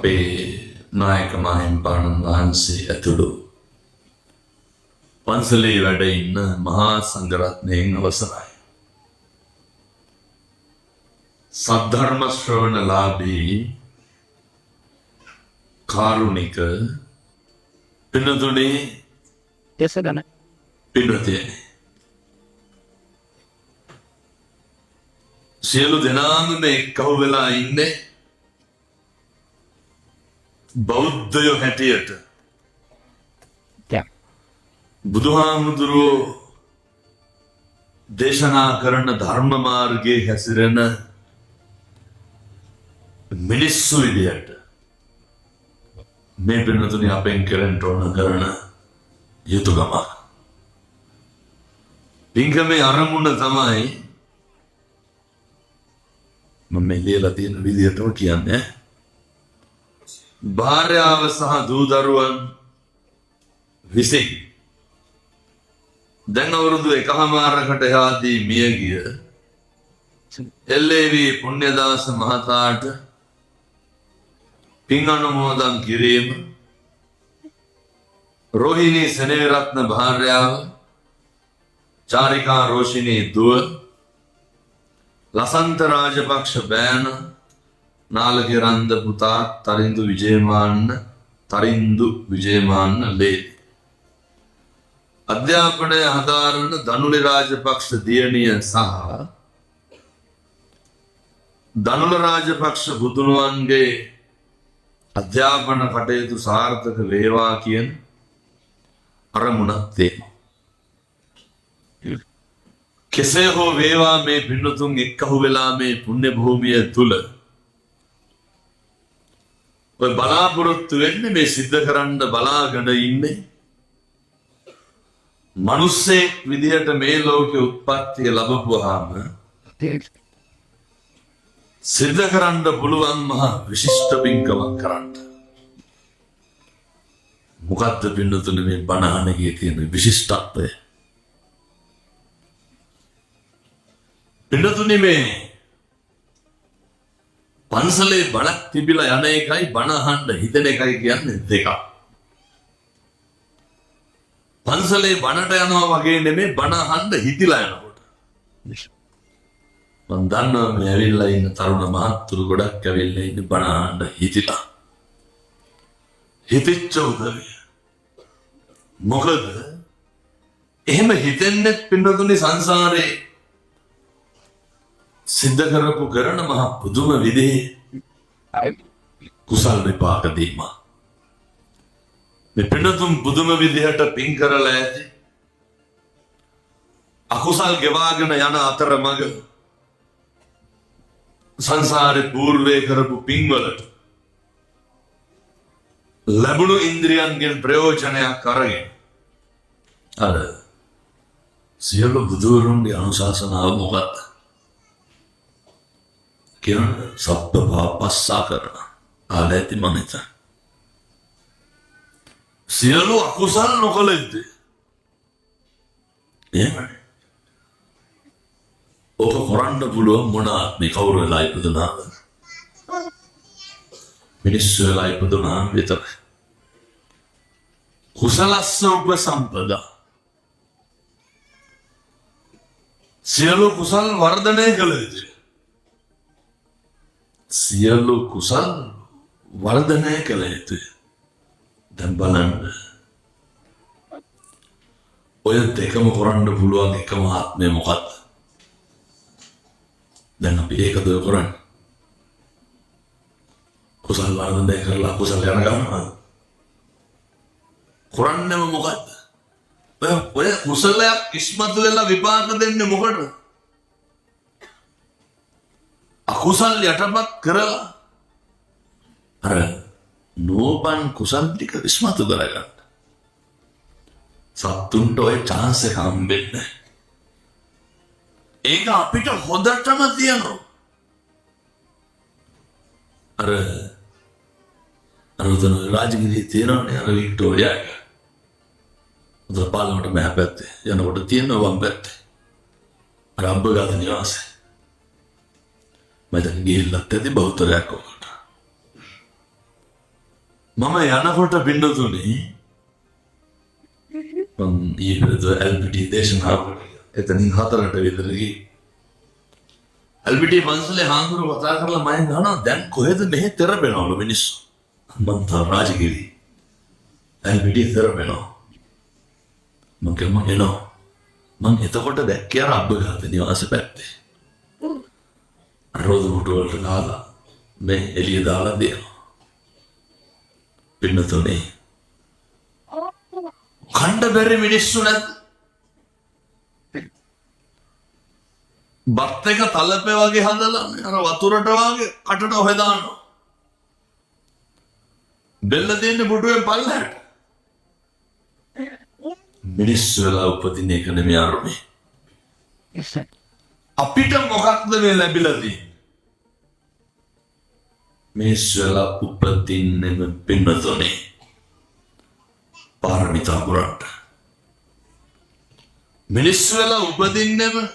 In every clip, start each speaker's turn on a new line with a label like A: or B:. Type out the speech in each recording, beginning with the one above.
A: අපේ නායක මාහිමිපාණන් වහන්සේ ඇතුළු පන්සලේ වැඩ ඉන්න මහා සංඝරත්නයෙන් අවසරයි. සද්ධර්ම ශ්‍රවණලාභී කාරුණික පින්නතුනේ,
B: දෙසගන
A: පින්වතුනි, සියලු දෙනාම මේ එක්කහුව වෙලා ඉන්නේ බෞද්ධයෝ හැටියට බුදුහාමුදුරුවෝ දේශනා කරන ධර්ම මාර්ගයේ හැසිරෙන මිනිස්සු විදියට. මේ පින්නතුනි, අපෙන් කෙරෙන්න ඕන කරන යුතුයකමක්. පින්කමේ අරමුණ තමයි, මම මේ ලියලා තියෙන විදිහටම කියන්නේ, භාර්යාව සහ දූ දරුවන් විසින් දැන් අවුරුදු එකහමාරකට එහාදී මියගිය එල්.ඒ.වී. පුණ්‍යදාස මහතාට පින් අනුමෝදන් කිරීම, රෝහිණී සෙනවිරත්න භාර්යාව, චාරිකා රෝෂිනී දුව, ලසන්ත රාජපක්ෂ බෑන, නාලකිරන්ද පුතා, තරින්දු විජේමාන්න, තරින්දු විජේමාන්න ලේ, අධ්‍යාපනය හදාරන දනුලි රාජපක්ෂ දියණිය සහ දනුල රාජපක්ෂ පුතුණුවන්ගේ අධ්‍යාපන කටයුතු සාර්ථක වේවා කියන අරමුණක් තියෙනවා. කෙසේ හෝ වේවා, මේ පින්නතුන් එක්කහු වෙලා මේ පුණ්‍ය භූමිය තුල ඔය බලාපොරොත්තු වෙන්නේ, මේ සිද්ධ කරන්න බලාගෙන ඉන්නේ, මනුස්සයෙක් විදිහට මේ ලෝකෙ උත්පත්තිය ලැබපුවාම සිද්ධ කරන්න පුළුවන් මහා විශිෂ්ට පින්කමක් කරන්න. මොකද්ද පින්නතුනේ මේ බණ අහන එකේ තියෙන විශිෂ්ටත්වය? පින්නතුනේ, මේ පන්සලේ බණක් තිබිලා යන එකයි බණ අහන්න හිතෙන එකයි කියන්නේ දෙකක්. පන්සලේ බණට යනවා වගේ නෙමෙයි බණ අහන්න හිතිලා යනකොට. මං දන්නවා මේ ඇවිල්ලා ඉන්න තරුණ මහත්තුරු ගොඩක් ඇවිල්ලා ඉන්නේ බණ අහන්න හිතිලා. හිතිච්ච උදවිය. මොකද එහෙම හිතෙන්නෙත් පින්නතුනේ සංසාරේ සිද්ධ කරපු කරන මහ පුදුම විදිහේ කුසල් විපාක දීම. මේ පින්නතුන් පුදුම විදිහට පින් කරලා ඇති. අකුසල් ගෙවාගෙන යන අතරමඟ සංසාරේ පූර්වයේ කරපු පින්වලට ලැබුණු ඉන්ද්‍රියන්ගෙන් ප්‍රයෝජනයක් අරගෙන, අර සියලු බුදුවරුන්ගේ අනුශාසනාව මොකක්ද? කියන සබ්බ පාපස්සා කරන ආලා ඇති මම හිතන්නේ. සියලු අකුසල් නොකළ යුතුයි. එහෙමනේ. ඕක කරන්න පුළුවන් මොන ආත්මේ කවුරු වෙලා ඉපදුනාද? මිනිස්සු වෙලා ඉපදුනාම විතරයි. කුසලස්ස උපසම්පදා. සියලු කුසල් වර්ධනය කළ යුතුයි. සියලු කුසල් වර්ධනය කළ යුතුයි. දැන් බලන්න. ඔය දෙකම කරන්න පුළුවන් එකම ආත්මය මොකක්ද? දැන් අපි ඒකද ඔය කරන්නේ? කුසල් වර්ධනය කරලා අකුසල් යන ගමන කරන්නේම මොකද්ද? ඔය ඔය කුසලයක් ඉස්මතු වෙලා විපාක දෙන්නේ මොකටද? අකුසල් යටපත් කරලා අර නූපන් කුසල් ටික ඉස්මතු කරගන්න. සත්තුන්ට ඔය චාන්ස් එක හම්බෙන්නේ නැහැ. ඒක අපිට හොඳටම තියෙනවා. අර අර උතන රාජගිරියේ තියෙනවනේ අර වික්ටෝරියා එක. උතන පාලමට මෙහා පැත්තේ යනකොට තියෙනවා වම් පැත්තේ. අර අබ්බගාත නිවාසය. මම දැන් ගිහිල්ලත් ඇති බහුතරයක් ඔකට. මම යනකොට පින්නතුනේ මං ඊයේ පෙරේද ඇල්පිටිය දේශනාවකට ගියා. එතනින් 4ට විතර ගියේ. ඇල්පිටිය පන්සලේ හාමුදුරුවෝ කතා කරලා මගෙන් අහනවා දැන් කොහෙද මෙහෙ තෙරපෙනවලු මිනිස්සු. මං තා රාජගිරි. ඇල්පිටිය තෙරපෙනවා. මං කිව්වා මං එනවා. මං එතකොට දැක්කේ අර අබ්බගාත නිවාස පැත්තේ. රෝද පුටු වලට දාලා මේ එළිය දාලා දෙනවා. පින්නතුනේ කණ්ඩ බැරි මිනිස්සු නැද්ද? බත් එක තලපේ වගේ හදලා අර වතුරට වගේ කටට ඔහෙ දානවා. බෙල්ල තියෙන්නේ පුටුවෙන් පල්ලෙහාට. මිනිස්සු වෙලා උපදින එක නෙමෙයි අරුමේ. අපිට මොකක්ද මේ ලැබිලා තියෙන්නේ? මිනිස්සු වෙලා උපදින්නෙම පින්නතුනේ පාරමිතා පුරන්න. මිනිස්සු වෙලා උපදින්නෙම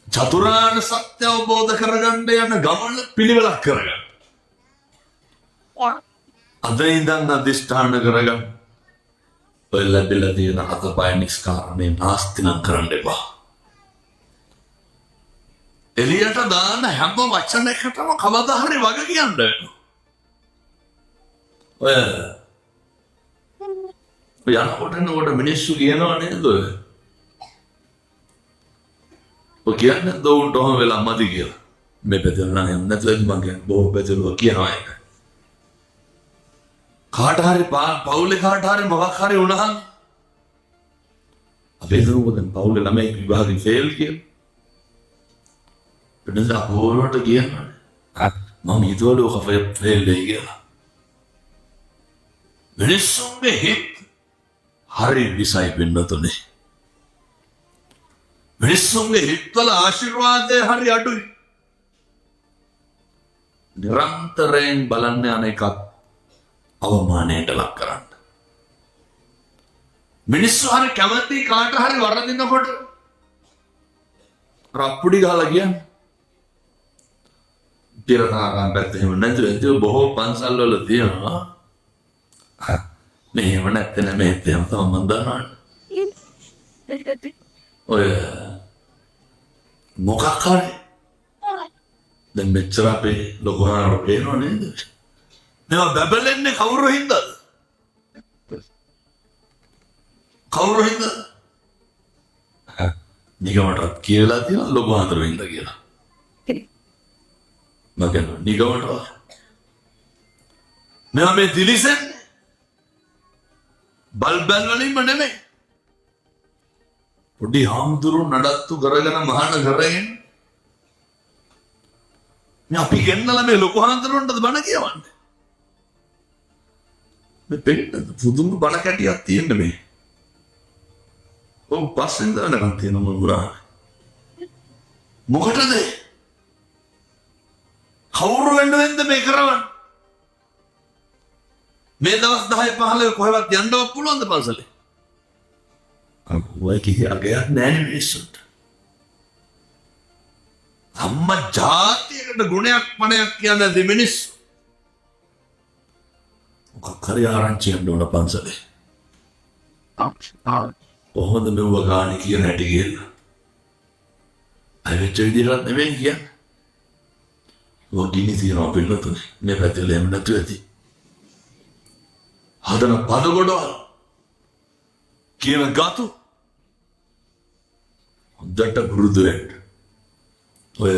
A: චතුරාර්ය සත්‍ය අවබෝධ කරගන්න යන ගමන පිළිවෙලක් කරගන්න. අද ඉඳන් අධිෂ්ඨාන කරගන්න. ඔය ලැබිලා තියෙන අතපය නිස්කාරණේ නාස්ති නම් කරන්න එපා. එළියට දාන හැම වචනයකටම කවදා හරි වග කියන්න වෙනවා. ඔය යනකොට එනකොට මිනිස්සු කියනවා නේද ඔය? ඔය කියන්නේ නැද්ද ඔවුන්ට ඔහොම වෙලා මදි කියලා? මේ පැත්තේ නම් එහෙම නැතුව ඇති මං කියන්නේ බොහෝ පැතිවල කියනවා ඒක. කාට හරි පවුලේ කාට හරි මොකක් හරි වුණාම අපි හිතමුකෝ දැන් පවුලේ ළමයි විභාගෙ ෆේල් කියලා. වෙනද අපෝරට කියනවා. මම හිතුවලු ඔක ෆේල් වෙයි කියලා. මිනිස්සුන්ගේ හිත් හරි විසයි පින්නතුනේ. මිනිස්සුන්ගේ හිත්වල ආශිර්වාදය හරි අඩුයි. නිරන්තරයෙන් බලන්න යන එකත් අවමානයට ලක් කරන්න. මිනිස්සු හරි කැමති කාට හරි වරදිනකොට රප්පුඩි ගහලා කියන්නේ. තිරතාරාම පැත්ත එහෙම නැතුව ඇතිව බොහෝ පන්සල් වල තියෙනවා. මෙහෙම නැත්තේ නෑ මෙහෙත් එහෙම තමයි මං දන්නවනේ. ඔය මොකක් හරි දැන් මෙච්චර අපේ ලොකු හාමුදුරුවෝ පේනව නේද? මේවා බැබලෙන්නේ කවුරු හින්දාද? කවුරු හින්දාද? නිගමටත් කියලා තියෙනවා ලොකු හාමුදුරුවෝ හින්දා කියලා. මම කියනවා නිගමටවත් මේවා මේ දිලිසෙන්නේ බල්බල් වලින්ම නෙමෙයි. පොඩි හාමුදුරුවෝ නඩත්තු කරගෙන මහාන කරගෙන මේ අපි ගෙන්නලා මේ ලොකු හාමුදුරුවන්ටද බණ කියවන්නේ? මේ පෙන්න පුදුම බණ කැටියක් තියෙන්න මේ. ඔව් පස්සෙන් දානකම් තියෙන මොනවා. මොකටද? කවුරු වෙනුවෙන්ද මේ කරවන්නේ? මේ දවස් 10 15 කොහෙවත් යන්නවත් පුළුවන්ද පන්සලේ? ඔය කිසි අගයක් නෑනේ මිනිස්සුන්ට. හැම ජාතියකට ගුණයක් පණයක් කියන්නේ නැති මිනිස්සු. මොකක් හරි ආරංචි යන්න ඕන පන්සලේ. කොහොමද මෙව්ව ගානේ කියන හැටි කියලා. අය වෙච්ච විදිහටත් නෙමෙයි කියන්නේ. ඔය ගිනි තියනවා පින්නතුනේ. මේ පැත්තේ එහෙම නැතුව ඇති. හදන පද ගොඩවල් කියන ගතු හොඳට පුරුදු වෙන්න. ඔය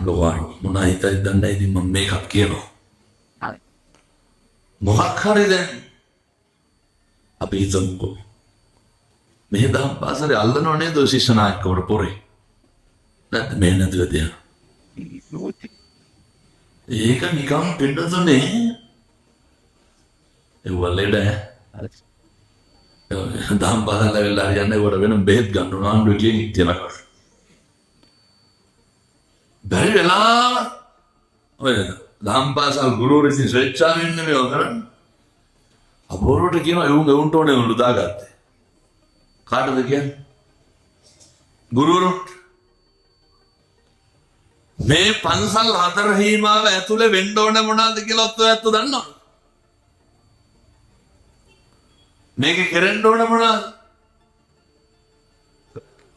A: ලොකන් මොනා හිතයිද දන්නේ නැහැ ඉතින් මම මේකත් කියනවා. මොකක් හරි දැන් අපි හිතමුකෝ මෙහෙ දහම් පාසලේ අල්ලනව නේද ඔය ශිෂ්‍ය නායකවරු පොරේ. නැත්නම් මේ නැතුව තියෙනවා. ඒක නිකන් පින්නතුනේ ඒව ලෙඩ දහම් පාසල් ඇවිල්ලා හරියන්නේ නැහැ. ඒවට වෙනම බෙහෙත් ගන්න ඕන ආණ්ඩුවේ ක්ලිනික් තියෙනවා. බැරි වෙලාව ඔය දහම් පාසල් ගුරුවරු ඉතින් ස්වේච්ඡාවෙන් නෙමෙයි ඔය කරන්නේ. අපෝරුවට කියනවා එවුන් එවුන්ට ඕනේ උන්ලු දාගත්තේ. කාටද කියන්නේ? ගුරුවරුන්ට. මේ පන්සල් හතර හීමාව ඇතුලේ වෙන්න ඕන මොනවද කියලා ඔත්තු ඇත්ත දන්නවද? මේක කෙරෙන්න ඕන මොනවද?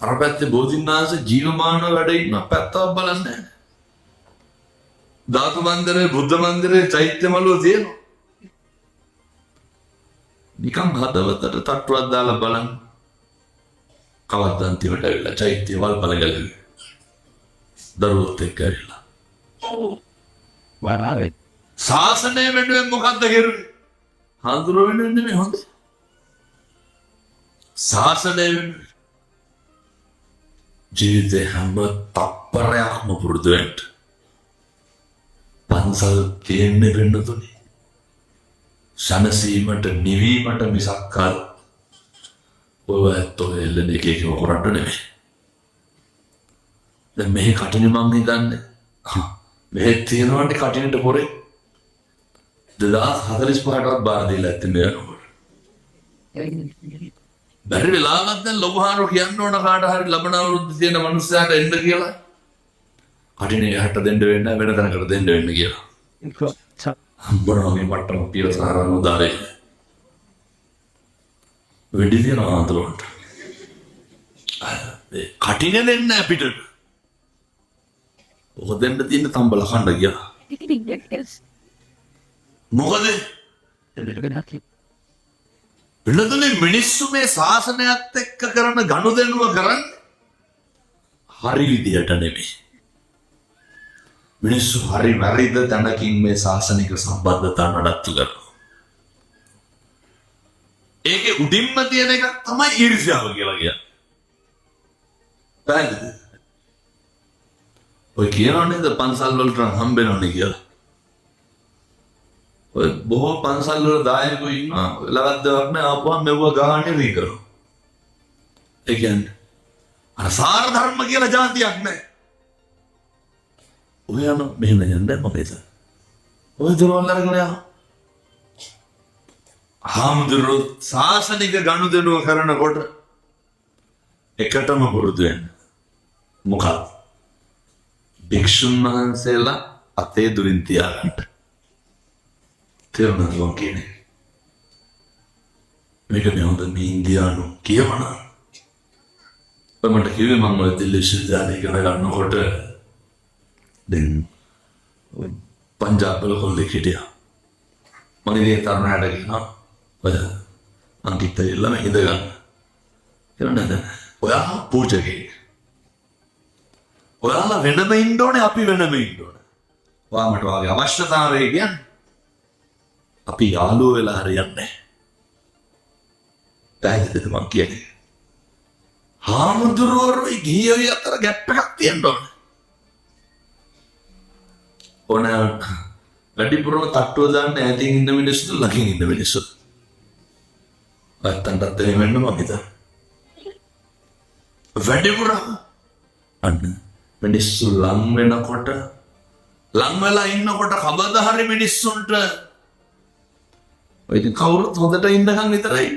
A: අර පැත්තේ බෝධින් වහන්සේ ජීවමානව වැඩ ඉන්න පැත්තක් බලන්නේ නැහැ. ධාතු මන්දිරේ, බුද්ධ මන්දිරේ, චෛත්‍ය මළුව තියෙනවා. නිකන් හදවතට තට්ටුවක් දාලා බලන්න. කවද්ද අන්තිමට ඇවිල්ලා චෛත්‍ය වල්පල ගැලුවේ? දරුවොත් එක්ක ඇවිල්ලා. ශාසනය වෙනුවෙන් මොකද්ද කෙරුවේ? හාමුදුරුවෝ වෙනුවෙන් නෙමෙයි හොඳ. ශාසනය වෙනුවෙන් ජීවිතේ හැම තප්පරයක්ම පුරුදු වෙන්න. පන්සල් තියෙන්නේ වෙන්නතුනේ. සනසීමට නිවීමට මිසක් අර ඔය ඇත්තෝ එල්ලන එක එක කරන්න නෙමෙයි. දැන් මෙහි කටින මං හිතන්නේ මෙහෙත් තියෙනවනේ කටිනට පොරේ 2045ටවත් බාර දීලා ඇත්තේ මේ වෙනකොට. බැරි වෙලාවක් දැන් ලොකු හාමුදුරුවෝ කියන්න ඕන කාට හරි ලබන අවුරුද්ද තියෙන මනුස්සයාට එන්න කියලා. කටිනේ එහාට දෙන්න වෙන්න වෙන තැනකට දෙන්න වෙන්න කියලා. හම්බුනා මේ මට්ටම පියවර සාරන උදාරේ. වෙඩි තියනවා හාමුදුරුවන්ට. කටිනේ දෙන්න අපිට. ඔක දෙන්න තියෙන තම්බල කණ්ඩ ගියා. මොකද වෙනදනේ මිනිස්සු මේ ශාසනයත් එක්ක කරන ගනුදෙනුව කරන්නේ හරි විදියට නෙමෙයි. මිනිස්සු හරි වැරදිද තැනකින් මේ ශාසනික සම්බන්ධතා නඩත්තු කරනවා. ඒකේ උඩින්ම තියෙන එකක් තමයි ඊර්ෂ්‍යාව කියලා කියන්නේ. පැහැදිලිද? ඔය කියනව නේද පන්සල් වලට නම් හම්බෙනවනේ කියලා. ඔය බොහෝ පන්සල් වල දායකයෝ ඉන්නවා වෙලාවක් නෑ ආපුවම මෙව්ව ගහන්නේ රී කරනවා. ඒ කියන්නේ අර සාර ධර්ම කියලා ජාතියක් නෑ. ඔය යන මෙහෙම යන්න මොකේද? ඔය දොරවල් අරගෙන යනවා. හාමුදුරුවෝ සාසනික ගනුදෙනුව කරනකොට එකටම පුරුදු වෙන්න. මොකක්ද? භික්ෂුන් වහන්සේලා අතේ දුරින් තියාගන්න. තේරුණාද මං කියන්නේ? මේක මේ හොඳ මේ ඉන්දියානු කියවන. ඔය මට කිව්වේ මං ඔය දිල්ලි විශ්වවිද්‍යාලේ ඉගෙන ගන්නකොට දැන් ඔය පංජාබ් වල කොල්ලෙක් හිටියා. මං ඉතින් තරුණයාට කියනවා ඔය අංකිත ඇවිල්ලා මේ ඉඳ ගන්න. කියලා නේද? ඔයා පූජකයෙක්. ඔයාලා වෙනම ඉන්න ඕනේ අපි වෙනම ඉන්න ඕනේ. ඔයා මට ඔයාගේ අවශ්‍යතාවය කියන්නේ. අපි යාළුවෝ වෙලා හරියන්නේ නැහැ. පැහැදිලිද මං කියන්නේ? හාමුදුරුවරුයි ගිහියෝයි අතර ගැප් එකක් තියෙන්න ඕනේ. ඕන වැඩිපුරම තට්ටුව දාන්න ඈතින් ඉන්න මිනිස්සුද ළඟින් ඉන්න මිනිස්සුද? නැත්තන්ටත් එහෙම වෙන්න මං හිතන්නේ. වැඩිපුරම අන්න මිනිස්සු ලං වෙනකොට ලං වෙලා ඉන්නකොට කවදා හරි මිනිස්සුන්ට ඔය ඉතින් කවුරුත් හොඳට ඉන්නකම් විතරයි.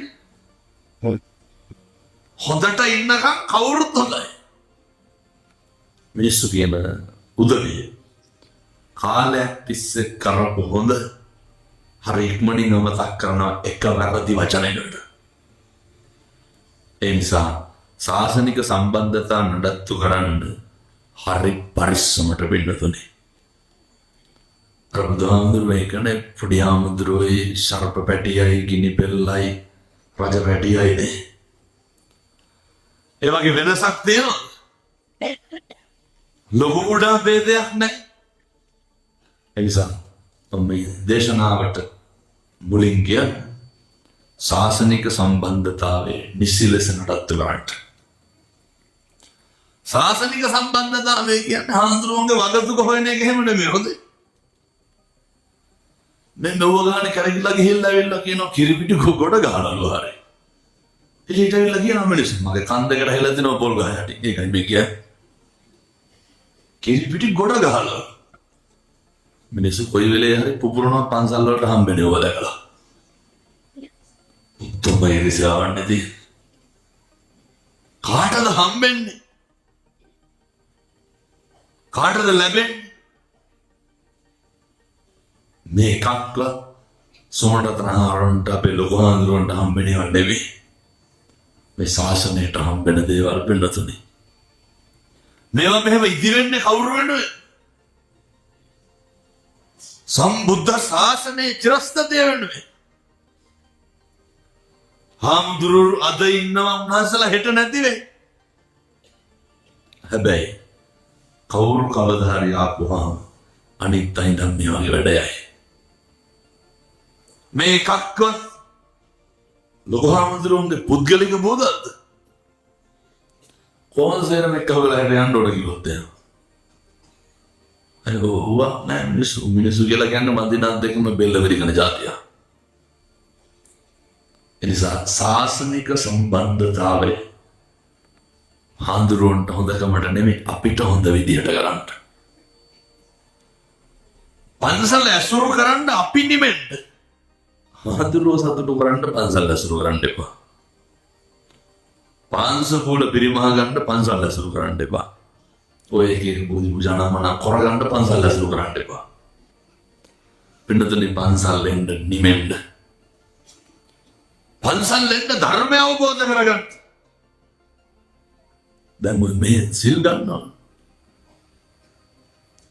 A: හොඳට ඉන්නකම් කවුරුත් හොඳයි. මිනිස්සු කියන උදවිය කාලයක් තිස්සේ කරපු හොඳ හරි ඉක්මනින් අමතක් කරනවා එක වැරදි වචනයකට. ඒ නිසා සාසනික සම්බන්ධතා නඩත්තු කරන්න හරි පරිස්සමට පින්නතුනේ. අර බුදුහාමුදුරුවෝ ඒකනේ පොඩි හාමුදුරුවෝයි සර්ප පැටියයි ගිනි පෙල්ලයි රජ පැටියයි නේ. ඒ වගේ වෙනසක් තියෙනවද? ලොකු කුඩා භේදයක් නැහැ. ඒ නිසා මම මේ දේශනාවට මුලින් කියන්නේ සාසනික සම්බන්ධතාවයේ නිසි ලෙස නඩත්තු කරන්නට. සාසනික සම්බන්ධතාවය කියන්නේ හාමුදුරුවන්ගේ වගතුක හොයන එක එහෙම නෙමෙයි හොඳේ. මේ මෙව්ව ගානේ කරගිලා ගිහිල්ලා ඇවිල්ලා කියනවා කිරිපිටි ගොඩ ගහනලු හරි. ඉතින් ඊට ඇවිල්ලා කියනවා මිනිස්සු මගේ කන් දෙකට හෙලා දෙනවා පොල් ගහ යටි. ඒකයි මේ කියන්නේ. කිරිපිටි ගොඩ ගහලා. මිනිස්සු කොයි වෙලේ හරි පුපුරනවා පන්සල් වලට හම්බෙන්නේ ඔය දැකලා. උත්තම ඉරිසියාවක් නැති. කාටද හම්බෙන්නේ? කාටද ලැබෙන්නේ? මේ එකක්වත් සෝමරත්න හාමුදුරන්ට අපේ ලොකු හාමුදුරුවන්ට හම්බෙන ඒවා නෙවෙයි. මේ ශාසනයට හම්බෙන දේවල් පින්නතුනේ. මේවා මෙහෙම ඉදි වෙන්නේ කවුරු වෙනුවෙන්? සම්බුද්ධ ශාසනයේ චිරස්ථිතිය වෙනුවෙන්. හාමුදුරුවෝ අද ඉන්නවා, උන්වහන්සේලා හෙට නැති වෙයි. හැබැයි කවුරු කවදා හරි ආපුවාම අනිත් අය නම් මේ වගේ වැඩ යයි. මේ එකක්වත් ලොකු හාමුදුරුවන්ගේ පුද්ගලික බෝධල්ද? කොහොමද සේරම එක්ක වෙලා හෙට යන්න ඕන කිව්වොත් එහෙම? අයෝ හුවක් නෑ. මිනිස්සු මිනිස්සු කියලා කියන්නේ මන්දිනත් දෙකම බෙල්ල විරිකන ජාතිය. එනිසා සාසනික සම්බන්ධතාවය හාමුදුරුවන්ට හොඳකමට නෙමෙයි, අපිට හොඳ විදිහට කරන්න. පන්සල ඇසුරු කරන්න අපි නිමෙන්න. හාමුදුරුවෝ සතුටු කරන්න පන්සල් ඇසුරු කරන්න එපා. පාංශකූල පිරිමහ ගන්න පන්සල් ඇසුරු කරන්න එපා. ඔය එක එක බෝධි පූජා මනා කරගන්න පන්සල් ඇසුරු කරන්න එපා. පින්නතුනි, පන්සල් එන්න නිමෙන්න. පන්සල් එන්න ධර්මය අවබෝධ කරගන්න. දැන් ඔය මේ සිල් ගන්නවා.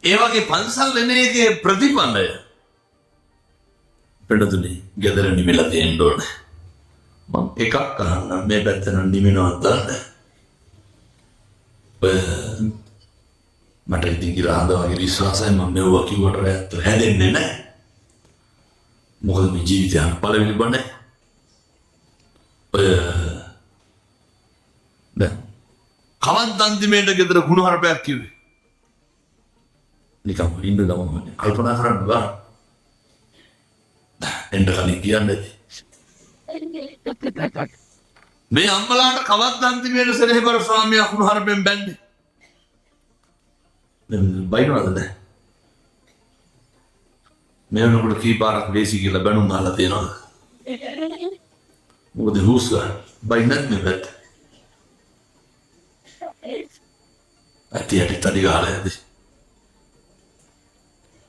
A: ඒ වගේ පන්සල් එන එකේ ප්‍රතිඵලය පින්නතුනි, ගෙදර නිමිලා තියෙන්න ඕනේ. මං එකක් අහන්නම්, මේ පැත්ත නම් නිමිනවද දන්නේ. ඔය මට ඉතින් කියලා හඳ වගේ විශ්වාසයි, මම මෙව්වා කිව්වට ඔය ඇත්ත හැදෙන්නේ නැහැ. මොකද මේ ජීවිතය අහන පළවෙනි බණ. ඔය දැන් කවද්ද අන්තිමේට ගෙදර කුණු හරපයක් කිව්වේ? නිකන් ඉන්න ගමන් කල්පනා කරන්න බෑ. එන්න කලින් කියන්න ඇති. මේ අම්මලාට කවද්ද අන්තිමේට සෙනෙහබර ස්වාමියා කුණු හරපෙන් බැන්නේ? දැන් බයිනවද දැන්? මේ වෙනකොට කී පාරක් වේසි කියලා බැනුම් අහලා තියෙනවද? මොකද හුස් ගන්න බයින් නැත් මේ පැත්ත. ඇති ඇටි තඩි ගහලා ඇති.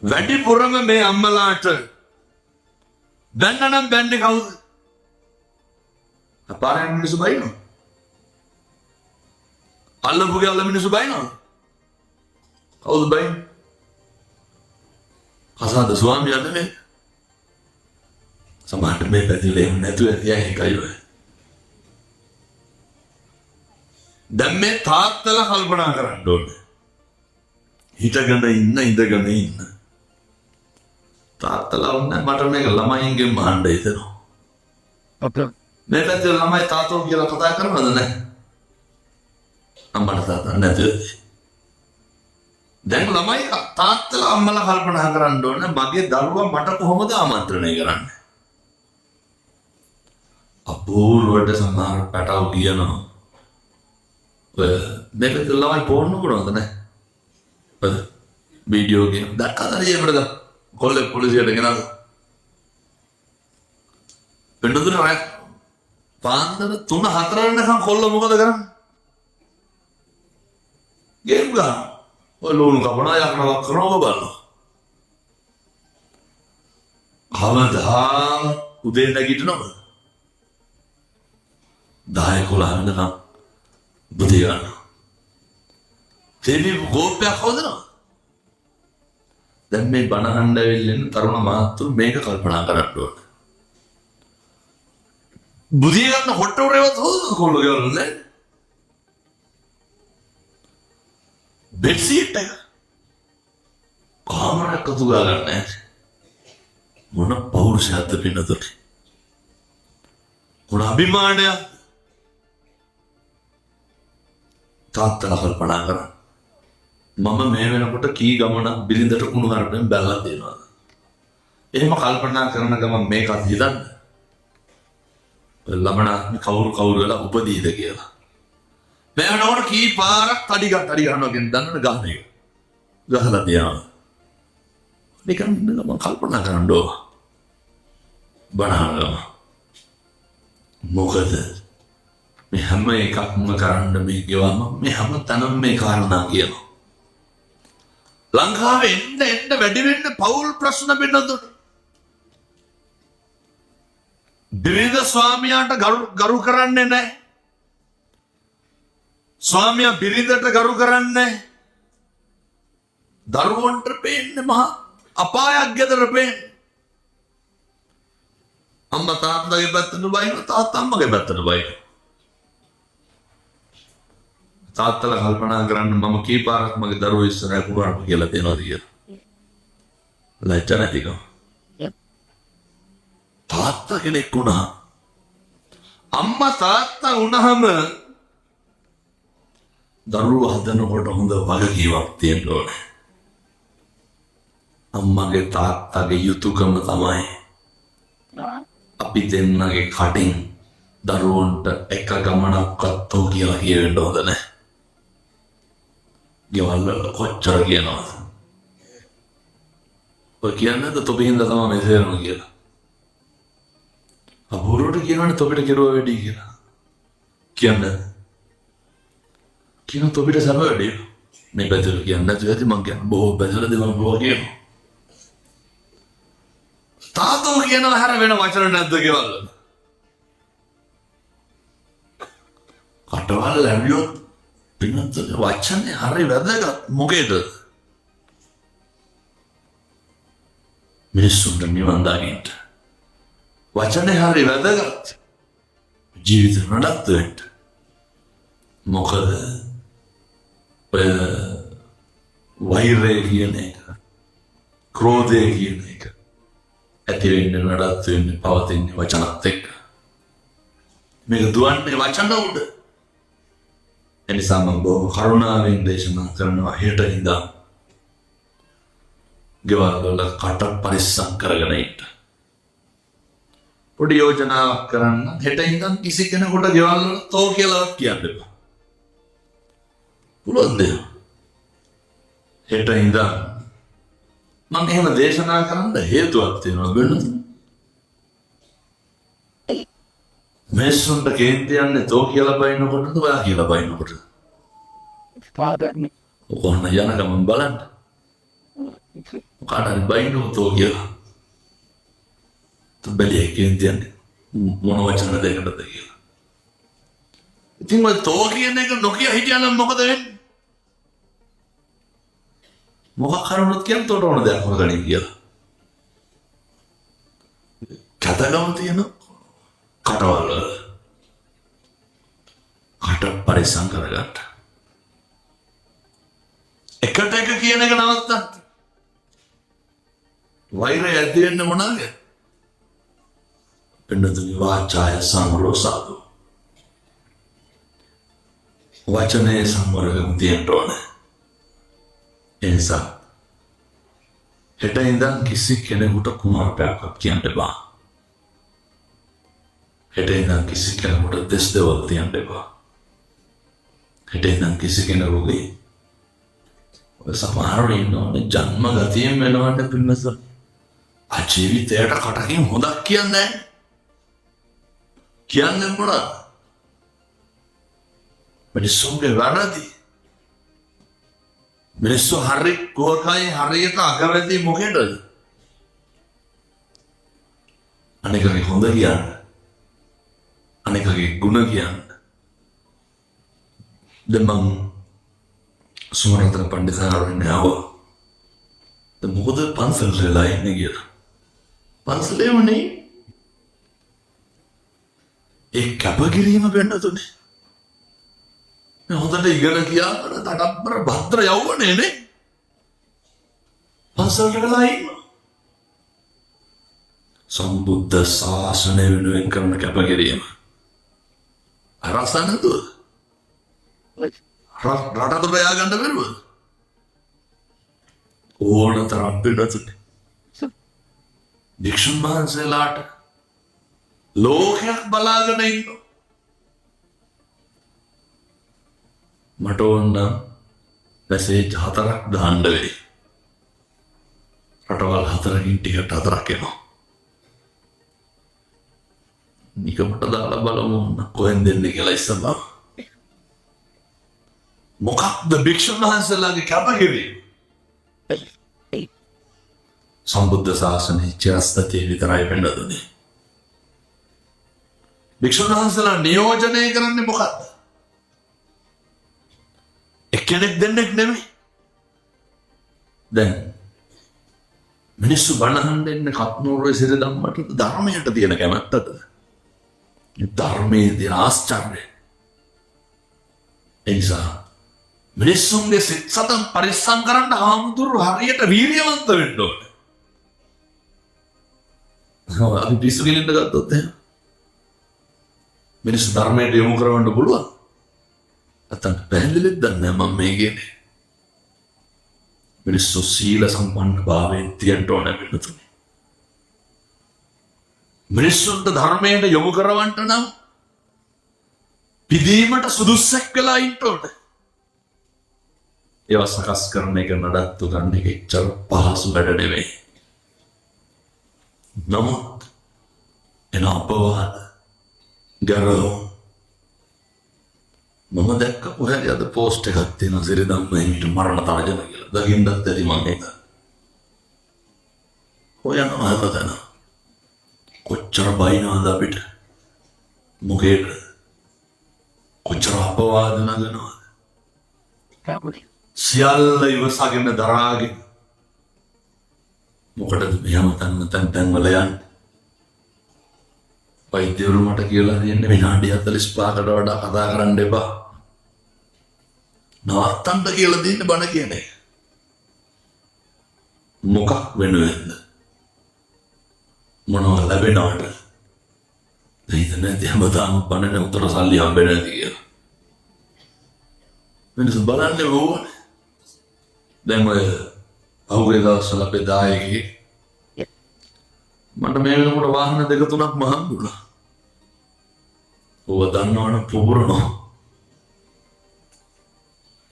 A: වැඩිපුරම මේ අම්මලාට බැන්න නම් බැන්නේ කවුද? පාරේ යන මිනිස්සු බයිනවා. අල්ලපු ගෙවල් මිනිස්සු බයිනවා. කවුද බයින්නේ? කසාද ස්වාමියා නෙමෙයි. සමහරට මේ පැතිවල එහෙම නැතුව ඇති අය ඒකයි ඔය. දැන් මේ තාත්තලා කල්පනා කරන්න ඕනේ. හිටගෙන ඉන්න ඉඳගෙන ඉන්න. තාත්තලා වුණා මට මේක ළමයින්ගෙන් අහන්න හිතෙනවා. මේ පැත්තේ ළමයි තාත්තෝ කියලා කතා කරනවද නැහැ? අම්මට තාත්තා නැතුව ඇති. දැන් ළමයි තාත්තලා අම්මලා කල්පනා කරන්න ඕනේ, මගේ දරුවා මට කොහොමද ආමන්ත්‍රණය කරන්නේ? අපූර්වට සමහර පැටව් කියනවා. ඔය මේක ළමයි පෝන් කරනවද නැහැ? ඔය වීඩියෝ ගේම් දැක්කද ඊයේ කොල්ලෙක් පොලිසියට ගෙනල්ලා. වෙනදුන රැ පාන්දර 3 4 වෙනකන් කොල්ල මොකද කරන්නේ? ගේම් ගහනවා. ඔය ලුණු කපනවා, යකඩ කරනවා, ඔබ බලනවා. කවදා උදේ නැගිටිනවද? 10 11 වෙනකන් බුදිය ගන්නවා. තෙවි කෝපයක් හොදනවා. දැන් මේ බණ අහන්න ඇවිල්ලා ඉන්න තරුණ මහත්තුරු මේක කල්පනා කරන්න ඕන. බුදිය ගන්න හොට්ට උරේවත් හොදන කොල්ල ගෙවල් නෑ. බෙඩ් සීට් එක කාමරයක් අතු ගා ගන්න නෑ. මොන පෞරුෂයක්ද පින්නතුනේ. මොන අභිමානයක්. තාත්තලා කල්පනා කරන්න. මම මේ වෙනකොට කී ගමනක් බිරිඳට කුණු හරපෙන් බැලලා තියෙනවද? එහෙම කල්පනා කරන ගමන් මේකත් හිතන්න. ඔය ළමනා කවුරු කවුරු වෙලා උපදීද කියලා. මේ වෙනකොට කී පාරක් තඩි ගන්න තඩි ගන්නවා කියන දන්නවනේ ගහන එක. ගහලා තියනවා. නිකන් ඉන්න ගමන් කල්පනා කරන්න ඕන. බණ ගම. මොකද මේ හැම එකක්ම කරන්න මේ ගෙවම මේ හැම තැනම මේ කාරණා කියනවා. ලංකාවේ එන්න එන්න වැඩි වෙන්න පවුල් ප්‍රශ්න පින්නතුනේ. බිරිඳ ස්වාමියාට ගරු කරන්නේ නැහැ. ස්වාමියා බිරිඳට ගරු කරන්නේ නැහැ. දරුවන්ට පේන්නේ මහා අපායක් ගෙදර පේන්නේ. අම්මා තාත්තගේ පැත්තට බයිනවා, තාත්තා අම්මගේ පැත්තට බයිනවා. තාත්තලා කල්පනා කරන්න මම කී පාරක් මගේ දරුවෝ ඉස්සරහ කුණාටු කියලා තියනවද කියලා. ලැජ්ජා නැතිකම. තාත්තා කෙනෙක් වුණා, අම්මා තාත්තා වුණාම දරුවෝ හදනකොට හොඳ වගකීමක් තියෙන්න ඕනේ. අම්මගේ තාත්තගේ යුතුයකම තමයි අපි දෙන්නගේ කටින් දරුවන්ට එක ගමනක්වත් තෝ කියලා කියවෙන්න හොඳ නැහැ. ගෙවල් වල කොච්චර කියනවද? ඔය කියන්නේ නැද්ද තොපි හින්දා තමයි මේ සේරම කියලා? අපූර්වට කියනවනේ තොපිට කෙරුවා වැඩි කියලා. කියන්නේ කියන තොපිට සැප වැඩි. මේ පැතිවල කියන්නේ නැතුව ඇති මං කියන්නේ බොහෝ පැතිවල දේවල් බොහෝ කියනවා. තාතෝ කියනවා හැර වෙන වචන නැද්ද ගෙවල් වල? කටවල් ලැබියොත් පින්නත් වචනේ හරි වැදගත්. මොකේද? මිනිස්සුන්ට නිවන් දකින්න. වචනේ හරි වැදගත්. ජීවිත නඩත්තු වෙන්න. මොකද ඔය වෛරය කියන එක, ක්‍රෝධය කියන එක ඇති වෙන්නේ නඩත්තු වෙන්නේ පවතින්නේ වචනත් එක්ක. මේක දුවන්නේ වචන උඩ. එනිසා මම බොහොම කරුණාවෙන් දේශනා කරනවා හෙට ඉඳන් ගෙවල් වල කට පරිස්සම් කරගෙන ඉන්න. පොඩි යෝජනාවක් කරන්න, හෙට ඉඳන් කිසි කෙනෙකුට ගෙවල් වල තෝ කියලාවත් කියන්න එපා. පුළුවන් ද? හෙට ඉඳන් මම එහෙම දේශනා කරන්න හේතුවක් තියෙනවා වෙනද? මිනිස්සුන්ට කේන්ති යන්නේ තෝ කියලා බයිනකොටද ඔයා කියලා බයිනකොටද? ඔන්න යන ගමන් බලන්න. කාට හරි බයින්නකො තෝ කියලා. તો බැලිය කේන්ති යන්නේ මොන වචන දෙකටද කියලා. ඉතින් ඔය තෝ කියන එක නොකිය හිටියා නම් මොකද වෙන්නේ? මොකක් හරි වුණොත් කියන්න තෝට ඕන දෙයක් හොරගනින් කියලා. කැතගම තියෙන කටවල් වල කට පරිස්සම් කරගන්න. එකට එක කියන එක නවත්තන්න. වෛරය ඇති වෙන්නේ මොනවාද? පින්නතුනි වාචාය සංවරෝ සාදු. වචනේ සංවරකම තියෙන්න ඕනේ. ඒ නිසා හෙට ඉඳන් කිසි කෙනෙකුට කුණාටුවක්වත් කියන්න එපා. හෙට ඉඳන් කිසි කෙනෙකුට දෙස් දෙවල් තියන්න එපා. හෙට ඉඳන් කිසි කෙනෙකුගේ ඔය සමහරවල් ඉන්නවනේ ජන්ම ගතියෙන් වෙනවන්නේ පින්නස. ආ ජීවිතයට කටකින් හොඳක් කියන්නේ නැහැ. කියන්නේ මොනවද? මිනිස්සුන්ගේ වැරදි. මිනිස්සු හරි කුහකයි හරියට අකමැති මොකේද? අනෙකගේ හොඳ කියන්න. අනෙකගේ ගුණ කියන්න. දැන් මං සුමනරතන පණ්ඩිතාරයන් ආවා. දැන් මොකද පන්සලට වෙලා ඉන්නේ කියලා. පන්සලේම නේ. ඒ කැපකිරීම වෙන්න තුනේ. මේ හොඳට ඉගෙන ගියාම තඩම්බර භද්‍ර යෞවනේ නේ. පන්සලට වෙලා ඉන්න. සම්බුද්ධ ශාසනය වෙනුවෙන් කරන කැපකිරීම. අරස නැතුව. රටට ප්‍රයා ගන්න බැරුවද? ඕන තරම් පිටුනේ. භික්ෂුන් වහන්සේලාට ලෝකයක් බලාගෙන ඉන්නවා. මට ඕන නම් මැසේජ් 4ක් දාන්න වෙයි. රටවල් 4කින් ටිකට් 4ක් එනවා. නිකමට දාලා බලමු ඔන්න කොහෙන්ද එන්නේ කියලා ඉස්සෙල්ලා. මොකක්ද භික්ෂුන් වහන්සේලාගේ කැපකිරීම? සම්බුද්ධ ශාසනයේ චිරස්ථිතිය විතරයි වෙන්න දුන්නේ. භික්ෂුන් වහන්සේලා නියෝජනය කරන්නේ මොකද්ද? එක්කෙනෙක් දෙන්නෙක් නෙමෙයි. දැන් මිනිස්සු බණ අහන්න එන්නේ කත්නෝරේ සිර ධම්මට ධර්මයට තියෙන කැමැත්තද? ධර්මයේ තියෙන ආශ්චර්යය. ඒ නිසා මිනිස්සුන්ගේ සිත් සතන් පරිස්සම් කරන්න හාමුදුරුවෝ හරියට වීරියවන්ත වෙන්න ඕනේ. ඔව්, අපි පිස්සු කෙලින්න ගත්තොත් එහෙම මිනිස්සු ධර්මයට යොමු කරවන්න පුළුවන්. නැත්තම් පැහැදිලිද දන්නේ නැහැ මම මේ කියන්නේ. මිනිස්සු සීල සම්පන්න භාවයෙන් තියෙන්න ඕන වෙනතුනේ. මිනිස්සුන්ට ධර්මයට යොමු කරවන්න නම් පිදීමට සුදුස්සෙක් වෙලා ඉන්න ඕන. ඒවා සකස් කරන එක නඩත්තු කරන එක එච්චර පහසු වැඩ නෙවෙයි. නමුත් එන අපවාද ගැරහුම් මම දැක්ක කොහේ අද පෝස්ට් එකක් තියෙනවා සිරිධම්ම හිමිට මරණ තර්ජන කියලා. දකින්නත් ඇති මං හිතන්නේ. හොයනවා හැමතැනම. කොච්චර බයිනවද අපිට? මොකේද? කොච්චර අපවාද නගනවද? සියල්ල ඉවසගෙන දරාගෙන මොකටද මේ හැමතැනම තැන් තැන් වල යන්නේ? වෛද්‍යවරු මට කියලා තියෙන්නේ විනාඩි 45කට වඩා කතා කරන්න එපා. නවත්තන්න කියලා දෙන්න බණ කියන එක. මොකක් වෙනුවෙන්ද? මොනවා ලැබෙනවද? දැන් හිතන්නේ නැති හැමදාම බණනේ උතර සල්ලි හම්බෙන්නේ නැති කියලා. මිනිස්සු බලන්නේ ඕවනේ. දැන් ඔය පහුගිය දවස්වල අපේ දායකයෙක් මට මේ වෙනකොට වාහන දෙක තුනක්ම හම්බුණා. ඕව දන්නවනම් පුපුරනවා.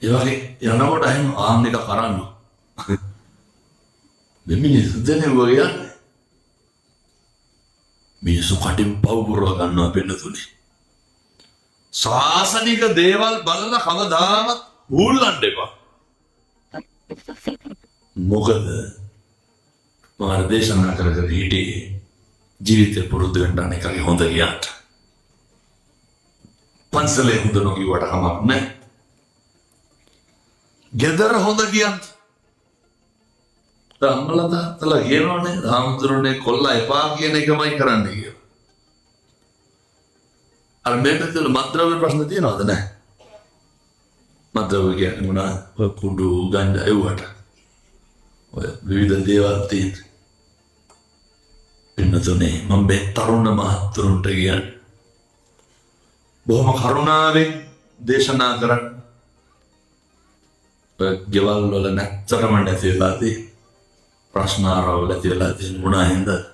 A: ඒ වගේ යනකොට එහෙම ආන් එක කරන්න. මේ මිනිස්සු දෙන්නේ වගේ යන්නේ. මිනිස්සු කටින් පව් පුරව ගන්නවා පෙන්නතුනේ. ශාසනික දේවල් බලලා කවදාවත් හූල්ලන්න එපා. මොකද මම අර දේශනා කර කර හිටියේ ජීවිතේ පුරුදු වෙන්න අනේකගේ හොඳ කියන්න. පන්සලේ හොඳ නොකියුවට කමක් නැහැ. ගෙදර හොඳ කියන්න. අම්මලා තාත්තලා කියනවනේ හාමුදුරනේ කොල්ලා එපා කියන එකමයි කරන්නේ කියලා. අර මේ පැත්තවල මත්ද්‍රව්‍ය ප්‍රශ්න තියෙනවද නැහැ? මත්ද්‍රව්‍ය කියන්නේ මොනවද? ඔය කුඩු ගංජා එව්වට. ඔය විවිධ දේවල් තියෙන. පින්නතුනේ මම මේ තරුණ මහත්තුරුන්ට කියන්නේ බොහොම කරුණාවෙන් දේශනා කරන්න. ඔය ගෙවල් වල නැත්තරම නැති වෙලා තියෙන ප්‍රශ්න ආරවුල් ඇති වෙලා තියෙන මොනවා හින්දාද?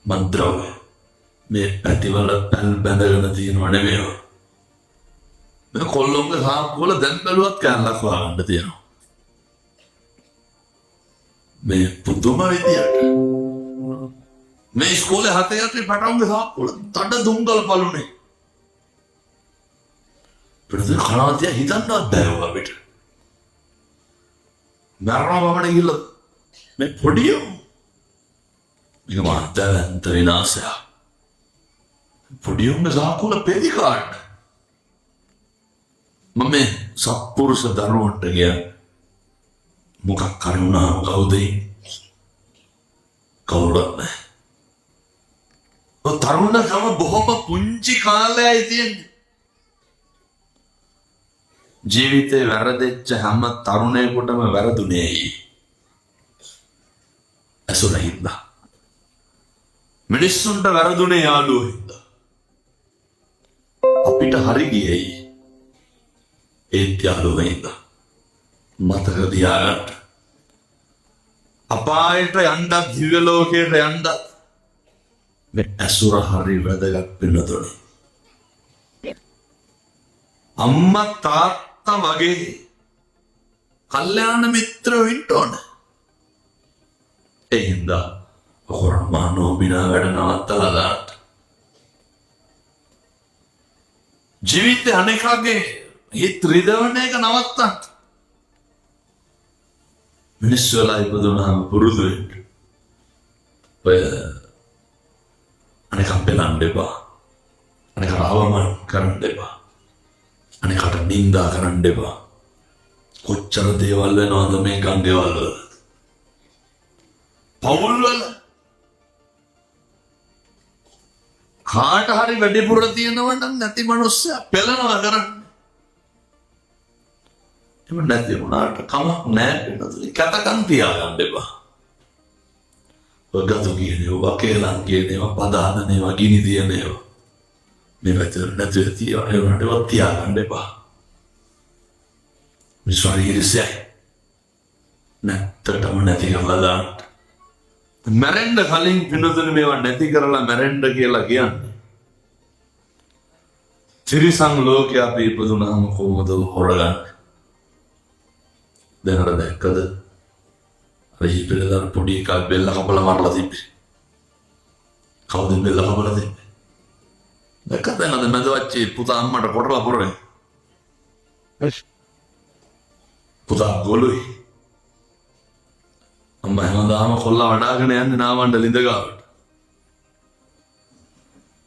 A: මත්ද්‍රව්‍ය මේ පැතිවල පැල් බැඳගෙන තියෙනව නෙමෙයි. මේ කොල්ලොන්ගේ සාක්කු වල දැන් බැලුවත් කෑල්ලක් හොයාගන්න තියෙනවා. මේ පුදුම විදියට මේ ඉස්කෝලේ හතේ අටේ පැටවුන්ගේ සාක්කු වල තඩ දුම්ගල පළුනේ. පිටුදේ කනවා තියා හිතන්නවත් බෑ ඔය අපිට. මරනවා බමන ගිහලා මේ පොඩි උන්. මේක මහා දැවැන්ත විනාශයක්. පොඩි උන්ගේ සාක්කු වල පෙති කාඩ්. මම මේ සත්පුරුෂ දරුවන්ට ගියා. මොකක් හරි වුණාම කවුද ඉන්නේ? කවුරුත් නැහැ. ඔය තරුණකම බොහොම පුංචි කාලයයි තියෙන්නේ. ජීවිතේ වැරදිච්ච හැම තරුණයෙකුටම වැරදුනේ ඇයි? ඇසුර හින්දා. මිනිස්සුන්ට වැරදුනේ යාළුවෝ හින්දා. අපිට හරි ගියේ ඇයි? ඒත් යාළුවෝ හින්දා. මතක තියාගන්න. අපායට යන්නත් දිව්‍ය ලෝකයට යන්නත් මේ ඇසුර හරි වැදගත් පින්නතුනේ. අම්මා තාත්තා වගේ කල්යාණ මිත්‍රයෝ ඉන්න ඕන. ඒ හින්දා හොරමානෝ බිනා වැඩ නවත්තලා දාන්න. ජීවිතේ අනේකගේ හිත රිදවන එක නවත්තන්න. මිනිස්සු වෙලා ඉපදුනහම පුරුදු වෙන්න. ඔය අනෙකා පෙලන්න එපා. අනෙකට අවමන් කරන්න එපා. අනෙකට නින්දා කරන්න එපා. කොච්චර දේවල් වෙනවද මේ ගංගෙවල් වල. පවුල් වල කාට හරි වැඩිපුර තියෙනවා නම් නැති මනුස්සයා පෙළනවා කරන්නේ. එහෙම නැති වුණාට කමක් නෑ වෙනතුනි. කැතකම් තියාගන්න එපා. ඔය ගතු කියන ඒවා, කේලම් කියන ඒවා, පද හදන ඒවා, ගිනි තියන ඒවා. මේ පැත්තට නැතුව තියනවා. ඒ වුණාට ඒවා තියාගන්න එපා. මිනිස්සු හරි ඊර්ෂ්‍යයි. නැත්තටම නැති කරලා දාන්න. මැරෙන්න කලින් පිනතුනේ මේවා නැති කරලා මැරෙන්න කියලා කියන්නේ. තිරිසන් ලෝකේ අපි ඉපදුනහම කොහොමද හොරගන්නේ? දැන් අර දැක්කද? අර ඊපෙරේදා පොඩි එකා බෙල්ල කපලා මරලා තිබ්බේ. කවුද බෙල්ල කපලා තිබ්බේ? දැක්කද දැන් අද මැද වච්චේ පුතා අම්මට කොටලා පොරේ. පුතා ගොළුයි. අම්මා හැමදාම කොල්ලා වඩාගෙන යන්නේ නාවන්න ලිඳ ගාවට.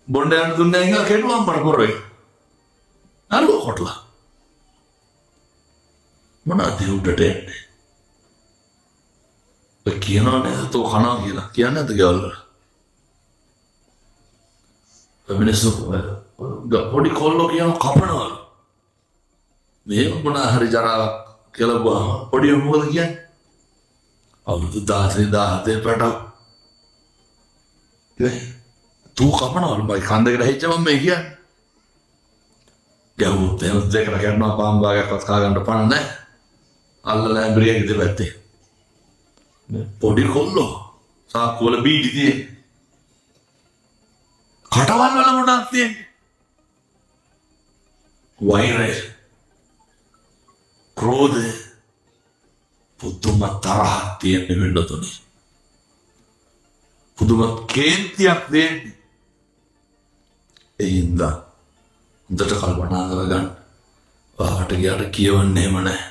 A: බොණ්ඩ යන්න දුන්නේ නැහැ කියලා කෙටුවා අම්මට පොරේ. අරුව කොටලා. මොනවද උඩට එන්නේ? ඔය කියනවා නේද තෝ කනවා කියලා. කියන්නේ නැද්ද ගෙවල් වල? ඔය මිනිස්සු පොඩි කොල්ලෝ කියනවා කපනවලු. මේ මොන හරි ජරාවක් කියලා බුවාම පොඩි උන් මොකද කියන්නේ? අවුරුදු 16 17 පැටව. තූ කපනවලු මගේ කන් දෙකට ඇහිච්ච මම මේ කියන්නේ. ගැහුවොත් එහෙම දෙකට කැඩනවා පාන් භාගයක්වත් කා ගන්න පණ නැහැ. අල්ලලා ඇඹරියගේ දෙපැත්තේ. පොඩි කොල්ලෝ සාක්කු වල බීඩි තියෙන්නේ. කටවල් වල මොනවද තියෙන්නේ? වෛරය, ක්‍රෝධය, පුදුම තරහක් තියෙන්නේ වෙන්නතුනේ. පුදුම කේන්තියක් තියෙන්නේ. ඒ හින්දා හොඳට කල්පනා කරගන්න. ඔයාට ගියාට කියවන්නේ එහෙම නැහැ.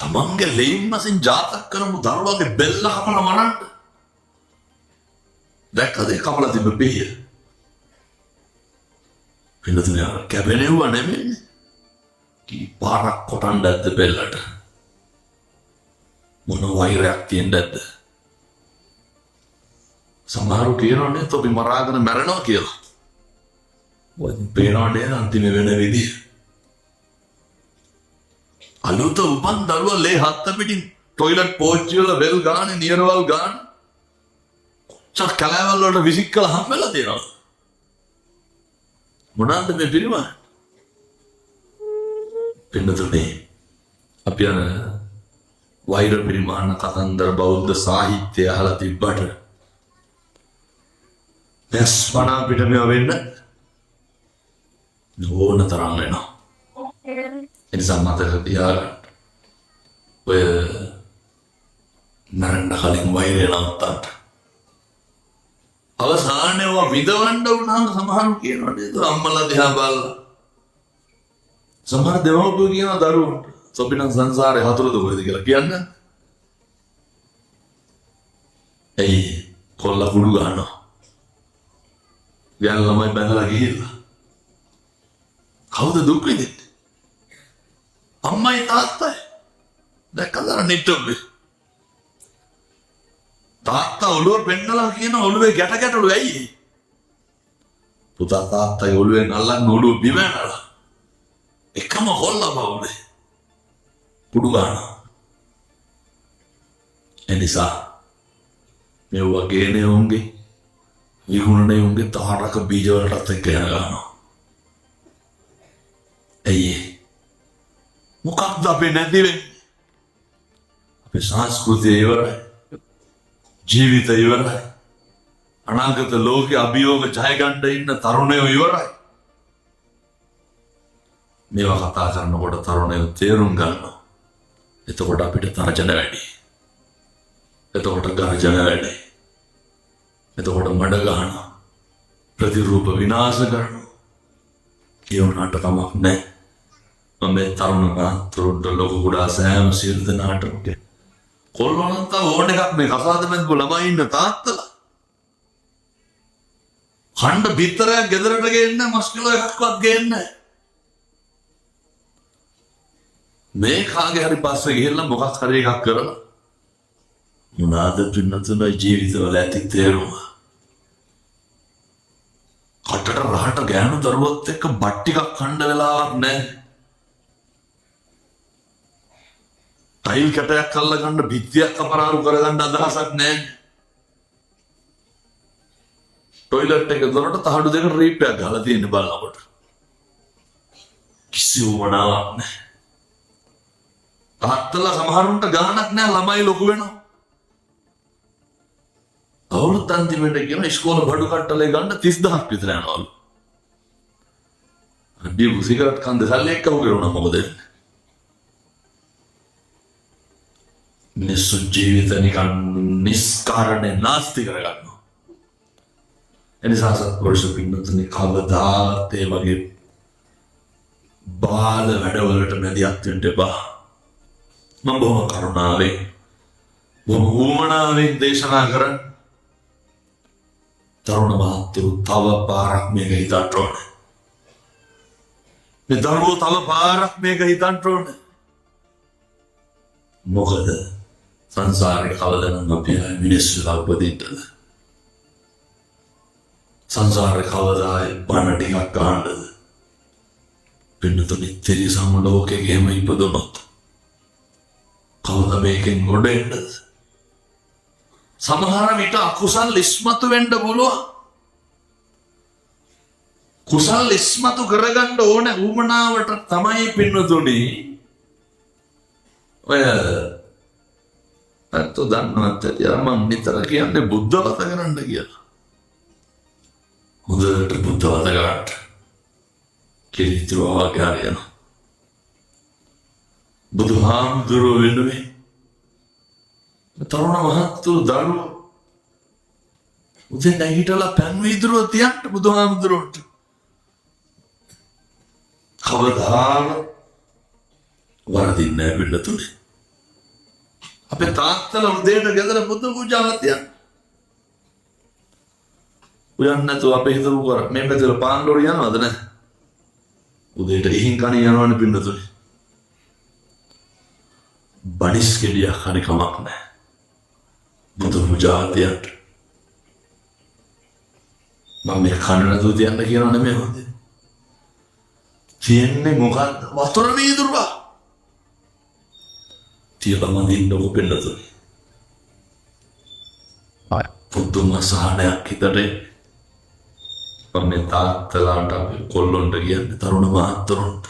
A: තමන්ගේ ලෙයින් මසින් ජාතක කරපු දරුවගේ බෙල්ල කපලා මරන්න. දැක්කද ඒ කපලා තිබ්බ පිහිය? පින්නතුනේ අර කැපෙනෙව්වා නෙමෙයිනේ. කී පාරක් කොටන්න ඇද්ද බෙල්ලට? මොන වෛරයක් තියෙන්න ඇද්ද? සමහරු කියනවා නේද අපි මරාගෙන මැරෙනවා කියලා. ඔය පේනවා නේද අන්තිම වෙන විදිය. අලුත උපන් දරුවා ලේ හත්ත පිටින් ටොයිලට් පෝච්චි වල වෙල් ගානේ නියරවල් ගානේ කොච්චර කැලෑවල් වලට විසික් කළා හම්බෙලා තියෙනවද? මොනවාද මේ පිළිම? පින්නතුනේ අපි අර වෛර පිරිමහන කතන්දර බෞද්ධ සාහිත්‍යය අහලා තිබ්බට දැස්මනා පිට මේවා වෙන්න ඕන තරම් වෙනවා. ඒ නිසා මතක තියාගන්න. ඔය මරන්න කලින් වෛරය නවත්තන්න. අවසානයේ ඔවා විඳවන්න වුණාම සමහරු කියනවා නේද අම්මලා දිහා බලලා. සමහර දෙමව්පියෝ කියනවා දරුවන්ට තොපි නම් සංසාරේ හතුරුද කොහෙද කියලා කියන්නේ. ඇයි කොල්ල කුඩු ගන්නවා. ගෑනු ළමයි බැඳලා ගිහිල්ලා. කවුද දුක් විඳින්නේ? අම්මයි තාත්තයි. දැක්කද අර නිට්ටොබ්බේ? තාත්තා ඔළුව පෙන්නලා කියන ඔළුවේ ගැට ගැටලු ඇයි? පුතා තාත්තගේ ඔළුවෙන් අල්ලන්න ඔළුව බිම යනවා. එකම කොල්ල පවුලේ. කුඩු ගන්නවා. එනිසා මෙව්වා ගේන උන්ගේ විකුණන උන්ගේ තාරක බීජ වලටත් එක්ක යන ගන්නවා. ඇයි ඒ? මොකක්ද අපේ නැති වෙන්නේ? අපේ සංස්කෘතිය ඉවරයි. ජීවිත ඉවරයි. අනාගත ලෝකේ අභියෝග ජය ගන්න ඉන්න තරුණයෝ ඉවරයි. මේවා කතා කරනකොට තරුණයෝ තේරුම් ගන්නවා. එතකොට අපිට තර්ජන වැඩි. එතකොට ගර්ජන වැඩි. එතකොට මඩ ගහනවා. ප්‍රතිරූප විනාශ කරනවා. ඒ වුණාට කමක් නැහැ. මම මේ තරුණ මහත්තුරුන්ට ලොකු කුඩා සෑම සියලු දෙනාටම කොල්ලෝ නම් තව ඕන එකක් මේ කසාද බැඳපු ළමයි ඉන්න තාත්තලා. කණ්ඩ බිත්තරයක් ගෙදරට ගේන්න මස් කිලෝ එකක්වත් ගේන්න. මේ කාගේ හරි පස්සේ ගිහිල්ලා මොකක් හරි එකක් කරලා මොනවාද පින්නතුනේ ජීවිතවල ඇති තේරුම. කටට රහට ගෑනු දරුවොත් එක්ක බත් ටිකක් කන්න වෙලාවක් නැහැ. ටයිල් කැටයක් අල්ලගන්න බිත්තියක් අපරාරු කරගන්න අදහසක් නැහැ. ටොයිලට් එක දොරට තහඩු දෙක රීපයක් ගහලා තියෙන බලනකොට. කිසි උවමනාවක් නැහැ. තාත්තලා සමහරුන්ට ගාණක් නැහැ ළමයි ලොකු වෙනවා. අවුරුද්ද අන්තිමට කියන ඉස්කෝල බඩු කට්ටලේ ගන්න 30,000ක් විතර යනවලු. අර බීපු සිගරට් කන්ද සල්ලි එක්ක අහු කරුණා මොකද වෙන්නේ? මිනිස්සු ජීවිත නිකන් නිස්කාරණේ නාස්ති කරගන්නවා. එනිසා සත්පුරුෂ පින්නතුනි කවදාත් ඒ වගේ බාල වැඩවලට මැදිහත් වෙන්න එපා. මම බොහොම කරුණාවෙන් බොහොම ඌමනාවෙන් දේශනා කරන්නේ. තරුණ මහත්තුරු තව පාරක් මේක හිතන්න ඕනේ. මේ දරුවෝ තව පාරක් මේක හිතන්න ඕනේ. මොකද සංසාරේ කවදනම් අපි ආයේ මිනිස්සු වෙලා උපදින්නද? සංසාරේ කවදා ආයේ බණ ටිකක් අහන්නද? පින්නතුනි තිරිසන් ලෝකෙක එහෙම ඉපදුනොත් කවදා මේකෙන් ගොඩ එන්නද? සමහර විට අකුසල් ඉස්මතු වෙන්න පුළුවන්. කුසල් ඉස්මතු කරගන්න ඕන ඌමනාවට තමයි පින්නතුනි ඔය ඇත්තෝ දන්නවත් ඇති. අර මං නිතර කියන්නේ බුද්ධ වත කරන්න කියලා. හොඳට බුද්ධ වත කරන්න. කිරිතුරු වගේ හරියනවා. බුදුහාමුදුරුවෝ වෙනුවෙන් තරුණ මහත්තුරු දරුවෝ උදේ නැගිටලා පැන් වීදුරුව තියන්න බුදුහාමුදුරුවන්ට. කවදාම වරදින්නේ නෑ පින්නතුනේ. අපේ තාත්තලා උදේට ගෙදර බුදු පූජාවක් තියන්න. උයන් නැතුව අපේ හිතමු කර මේ පැත්තට පාන් ලොරි යනවද නෑ? උදේට ඉහින් කණේ යනවනේ පින්නතුනේ. බනිස් ගෙඩියක් හරි කමක් නෑ. බුදු පූජාව තියන්න. මම මේ කන නැතුව තියන්න කියනව නෙමෙයි හොඳේ. තියෙන්නේ මොකද්ද? වතුර වීදුරුවක්. තියලා මඳින්නකො පින්නතුනේ. පුදුම සහනයක් හිතට එන්නේ. මම මේ තාත්තලාට අපේ කොල්ලොන්ට කියන්නේ තරුණ මහත්තුරුන්ට.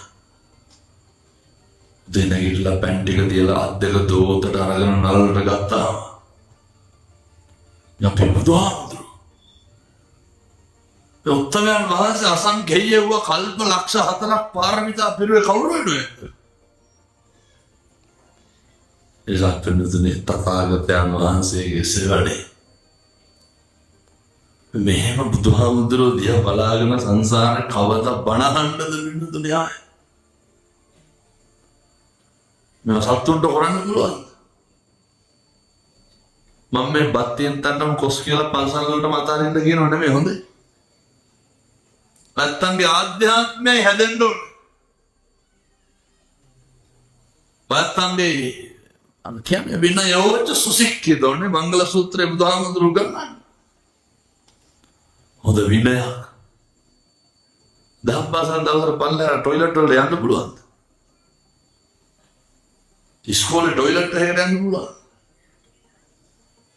A: උදේ නැගිටලා පැන් ටික තියලා අත් දෙක දෝතට අරගෙන නළලට ගත්තාම අපේ බුදුහාමුදුරුවෝ මේ උත්තමයන් වහන්සේ අසංඛේය වූ කල්ප ලක්ෂ 4ක් පාරමිතා පිරුවේ කවුරු වෙනුවෙන්ද? එසා පින්නතුනේ තථාගතයන් වහන්සේගේ සෙවණේ මෙහෙම බුදුහාමුදුරුවෝ දිහා බලාගෙන සංසාරේ කවදා බණ අහන්නද පින්නතුනේ ආයේ? මේවා සත්තුන්ට කරන්න පුළුවන්ද? මම මේ බත් තියෙන තැනටම කොස් කියලා පන්සල් වලට මත අරින්න කියනව නෙමෙයි හොඳේ. නැත්තන්ගේ ආධ්‍යාත්මයයි හැදෙන්න ඕනේ. නැත්තන්ගේ අර කියන්නේ විනයෝච සුසික්ඛිතෝනේ මංගල සූත්‍රයේ බුදුහාමුදුරුවෝ ගන්නන්නේ. හොඳ විනයක්. දහම් පාසල් දවසට පල්ලෙහා ටොයිලට් වලට යන්න පුළුවන්ද? ඉස්කෝලේ ටොයිලට් එකකට යන්න පුළුවන්.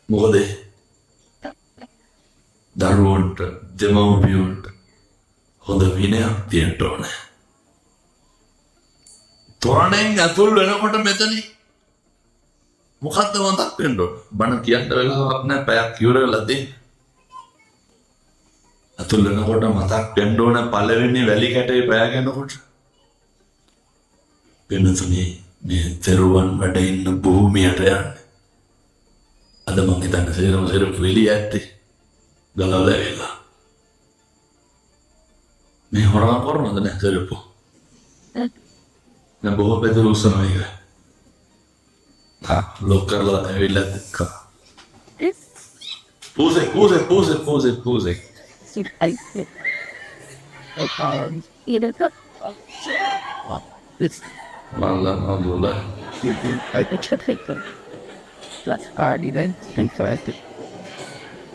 A: මොකද දරුවන්ට දෙමව්පියන්ට හොඳ විනයක් තියෙන්න ඕනේ. තොරණෙන් ඇතුල් වෙනකොට මෙතනින් මොකද්ද මතක් වෙන්න ඕන? බණ කියන්න වෙලාවක් නෑ, පැයක් ඉවර වෙලා තියෙන්නේ. ඇතුල් වෙනකොට මතක් වෙන්න ඕන පළවෙනි වැලි කැටේ පෑගෙනකොට වෙනතුනේ මේ තෙරුවන් වැඩ ඉන්න භූමියට යන්නේ. අද මං හිතන්නේ සේරම සේරම වෙලි ඇත්තේ ගලවලා ඇවිල්ලා. මේ හොරා කරනවද නෑ සෙරප්පු? දැන් බොහෝ පැතිවල උස්සනවා ඒක. ලොක් කරලා ඇවිල්ලා දැක්කා. පූසෙක් පූසෙක් පූසෙක් පූසෙක් පූසෙක්. මල්ලා මල්ලා.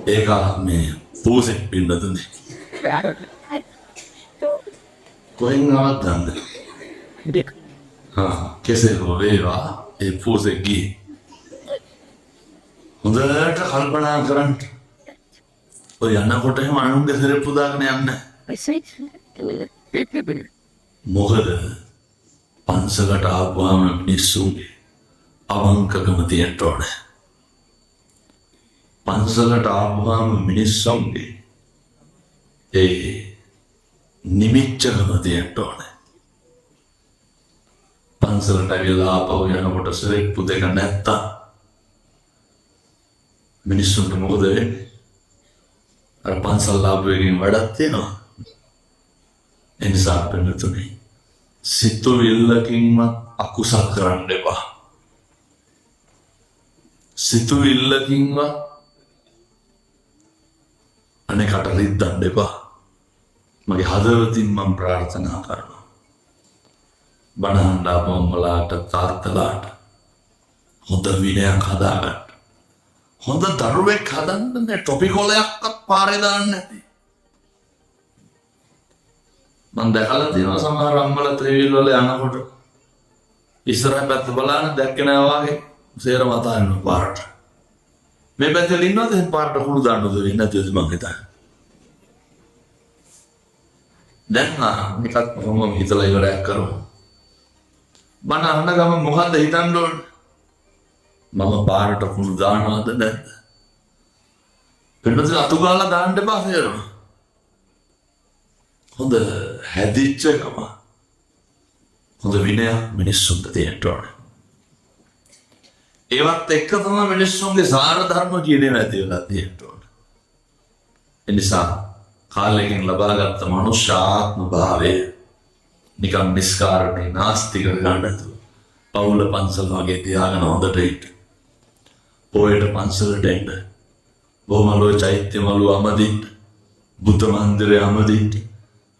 A: ඒක මේ පූසෙක් පින්නතුනේ. කොහෙන් ආවත් දන්නේ. හා කෙසේ හෝ වේවා ඒ පූසෙක් ගියේ. හොඳට කල්පනා කරන්න. ඔය යනකොට එහෙම අනුන්ගේ සෙරෙප්පු දාගෙන යන්නේ. මොකද පන්සලට ආපුවාම මිනිස්සුන්ගේ අවංකකම තියෙන්න ඕනේ. පන්සලට ආපුවාම මිනිස්සුන්ගේ ඒ නිමිච්චකම තියෙන්න ඕනේ. පන්සලට ඇවිල්ලා ආපහු යනකොට සෙරෙප්පු දෙක නැත්තම් මිනිස්සුන්ට මොකද වෙන්නේ? අර පන්සල් ආපු එකෙන් වැඩක් තියෙනවා. ඒ නිසා පින්නතුනේ සිතුවිල්ලකින්වත් අකුසල් කරන්න එපා. සිතුවිල්ලකින්වත් අනෙකට රිද්දන්න එපා. මගේ හදවතින් මම ප්‍රාර්ථනා කරනවා. බණ අහන්න ආපු අම්මලාට තාත්තලාට හොඳ විනයක් හදාගන්න. හොඳ දරුවෙක් හදන්න මේ ටොපි කොලයක්වත් පාරේ දාන්න නැති. මං දැකලා තියෙනවා සමහර අම්මලා ත්‍රිවිල් වල යනකොට ඉස්සරහ පැත්ත බලන්න දැක්කේ නෑ වාගේ සේරම අතාරිනවා පාරට. මේ පැත්තේ ඉන්නවද එහෙනම් පාරට කුණු දාන්න උදව් වෙන්නේ නැතිවද මං හිතන්නේ. දැන් නිකත් කොහොම හිතලා ඉවරයක් කරමු. බණ අහන ගමන් මොකද්ද හිතන්න ඕනේ? මම පාරට කුණු දානවද නැද්ද? පින්නතුනේ අතු ගාලා දාන්න එපා සේරම. හොඳ හැදිච්ච ගම හොඳ විනයක් මිනිස්සුන්ට තියෙන්න ඕනේ. ඒවත් එක්ක තමයි මිනිස්සුන්ගේ සාර ධර්ම කියන ඒවා ඇති වෙලා තියෙන්න ඕනේ. ඒ නිසා කාලයකින් ලබාගත් මනුෂ්‍ය ආත්ම භාවය නිකන් නිස්කාරණේ නාස්ති කරගන්න නැතුව පවුල පන්සල් වගේ තියාගෙන හොඳට ඉන්න. පොයට පන්සලට එන්න. බොහොම චෛත්‍ය මළුව අමදින්න. බුද්ධ මන්දිරය අමදින්න.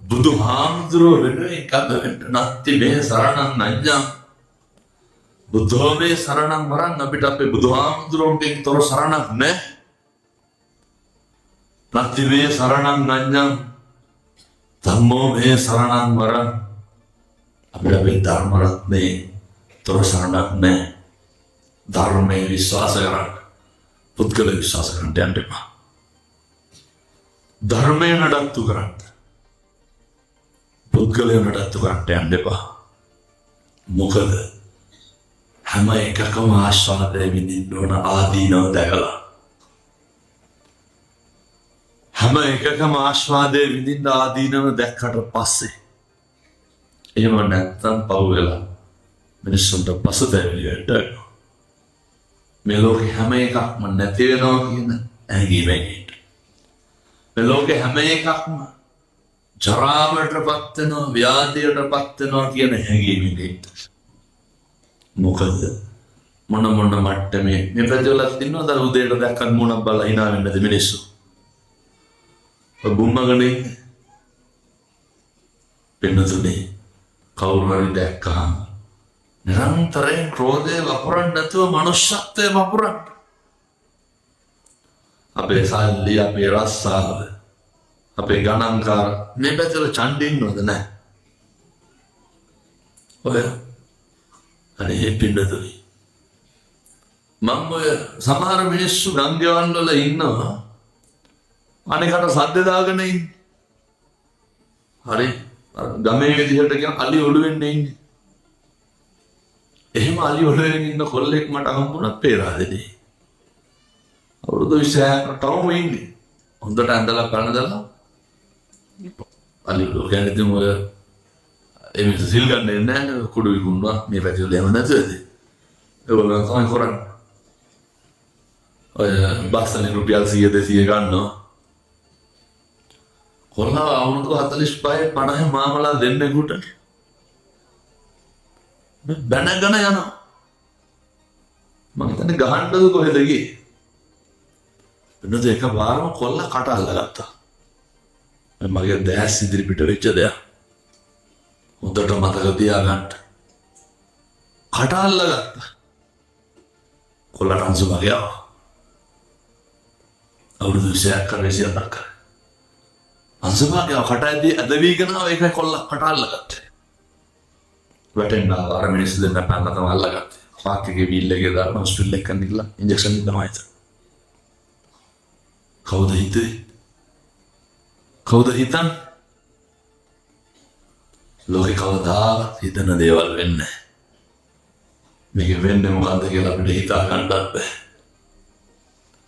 A: බුදු හාමුදුරුවෝ වෙනුවෙන් කැප වෙන්න. නත්ති මේ සරණං අඤ්ඤං. බුද්ධෝ මේ සරණං වරං. අපිට අපේ බුදුහාමුදුරුවන්ගෙන් තොර සරණක් නෑ. නත්ති මේ සරණං අඤ්ඤං. ධම්මෝ මේ සරණං වරං. අපිට අපේ ධර්ම රත්නේ තොර සරණක් නෑ. ධර්මයේ විශ්වාස කරන්න. පුද්ගල විශ්වාස කරන්න යන්න එපා. ධර්මය නඩත්තු කරන්න. පුද්ගලය නඩත්තු කරන්න යන්න එපා. මොකද හැම එකකම ආස්වාදය විඳින්න ඕන ආදීනව දැකලා. හැම එකකම ආස්වාදය විඳින්න ආදීනව දැක්කට පස්සේ. එහෙම නැත්තම් පව් වෙලා මිනිස්සුන්ට පසුතැවිලි වෙන්න වෙනවා. මේ ලෝකේ හැම එකක්ම නැති වෙනවා කියන හැඟීමෙන් ඉන්න. මේ ලෝකේ හැම එකක්ම ජරාවටපත් වෙනවා, ව්‍යාධියටපත් වෙනවා කියන හැඟීමෙන් ඉන්න. මොකද මොන මොන මට්ටමේ මේ පැතිවලත් ඉන්නවද අර උදේට දැක්කත් මුණක් බලලා හිනා වෙන්නේ නැති මිනිස්සු. ඔය බුම්මගෙන ඉන්නේ. පින්නතුනේ කවුරු හරි දැක්කහම නිරන්තරයෙන් ක්‍රෝධය වපුරන්න නැතුව මනුෂ්‍යත්වය වපුරන්න. අපේ සල්ලි, අපේ රස්සාව, අපේ ගණන්කාර මේ පැතිවල ඡන්දෙ ඉන්නවද නැහැ? ඔය අනේ පින්නතුනි මං ඔය සමහර මිනිස්සු ගම් ගෙවල් වල ඉන්නවා අනේකට සද්ද දාගෙන ඉන්නේ. හරි ගමේ විදිහට කියන අලි ඔළුවෙන් ඉන්නේ. එහෙම අලි ඔළුවෙන් ඉන්න කොල්ලෙක් මට හම්බුණා පේරාදෙණියේ. අවුරුදු 26ක් ටවුම් ඉන්නේ. හොඳට ඇඳලා පැනදලා අලි ඔළුව කියන්නේ ඉතින් ඔය ඒ මිනිස්සු සිල් ගන්න එන්නේ නැහැ නේ, කුඩු විකුණනවා මේ පැතිවල එහෙම නැතුව ඇති. ඒගොල්ලෝ තමයි කරන්නේ. ඔය බස් වලින් රුපියල් 100 200 ගන්නවා. කොල්ලා අවුරුදු 45 50 මාමලා දෙන්නෙකුට බැනගෙන යනවා. මං හිතන්නේ ගහන්නද කොහෙද ගියේ? වෙනද එකපාරම කොල්ල කට අල්ලගත්තා. මගේ දැස් ඉදිරි පිට වෙච්ච දෙයක්. හොඳට මතක තියාගන්න. කට අල්ලගත්තා. කොල්ලට අංශු භාගය ආවා. අවුරුදු 20ක් කර 27ක් කර. අංශු භාගය කට ඇදී ඇදවීගෙන ආවා. ඒකයි කොල්ල කට අල්ලගත්තේ. වැටෙන්න ආවා. අර මිනිස්සු දෙන්න පැනලා තමයි අල්ලගත්තේ. පාක් එකේ වීල් එකේ දාලා හොස්පිටල් එක ගිහලා ඉන්ජෙක්ෂන් එක තමයි ඉතින්. කවුද හිතුවේ? කවුද හිතන්නේ? ලෝකේ කවදාවත් හිතන දේවල් වෙන්නේ නැහැ. මේක වෙන්නේ මොකද්ද කියලා අපිට හිතා ගන්නත් බැහැ.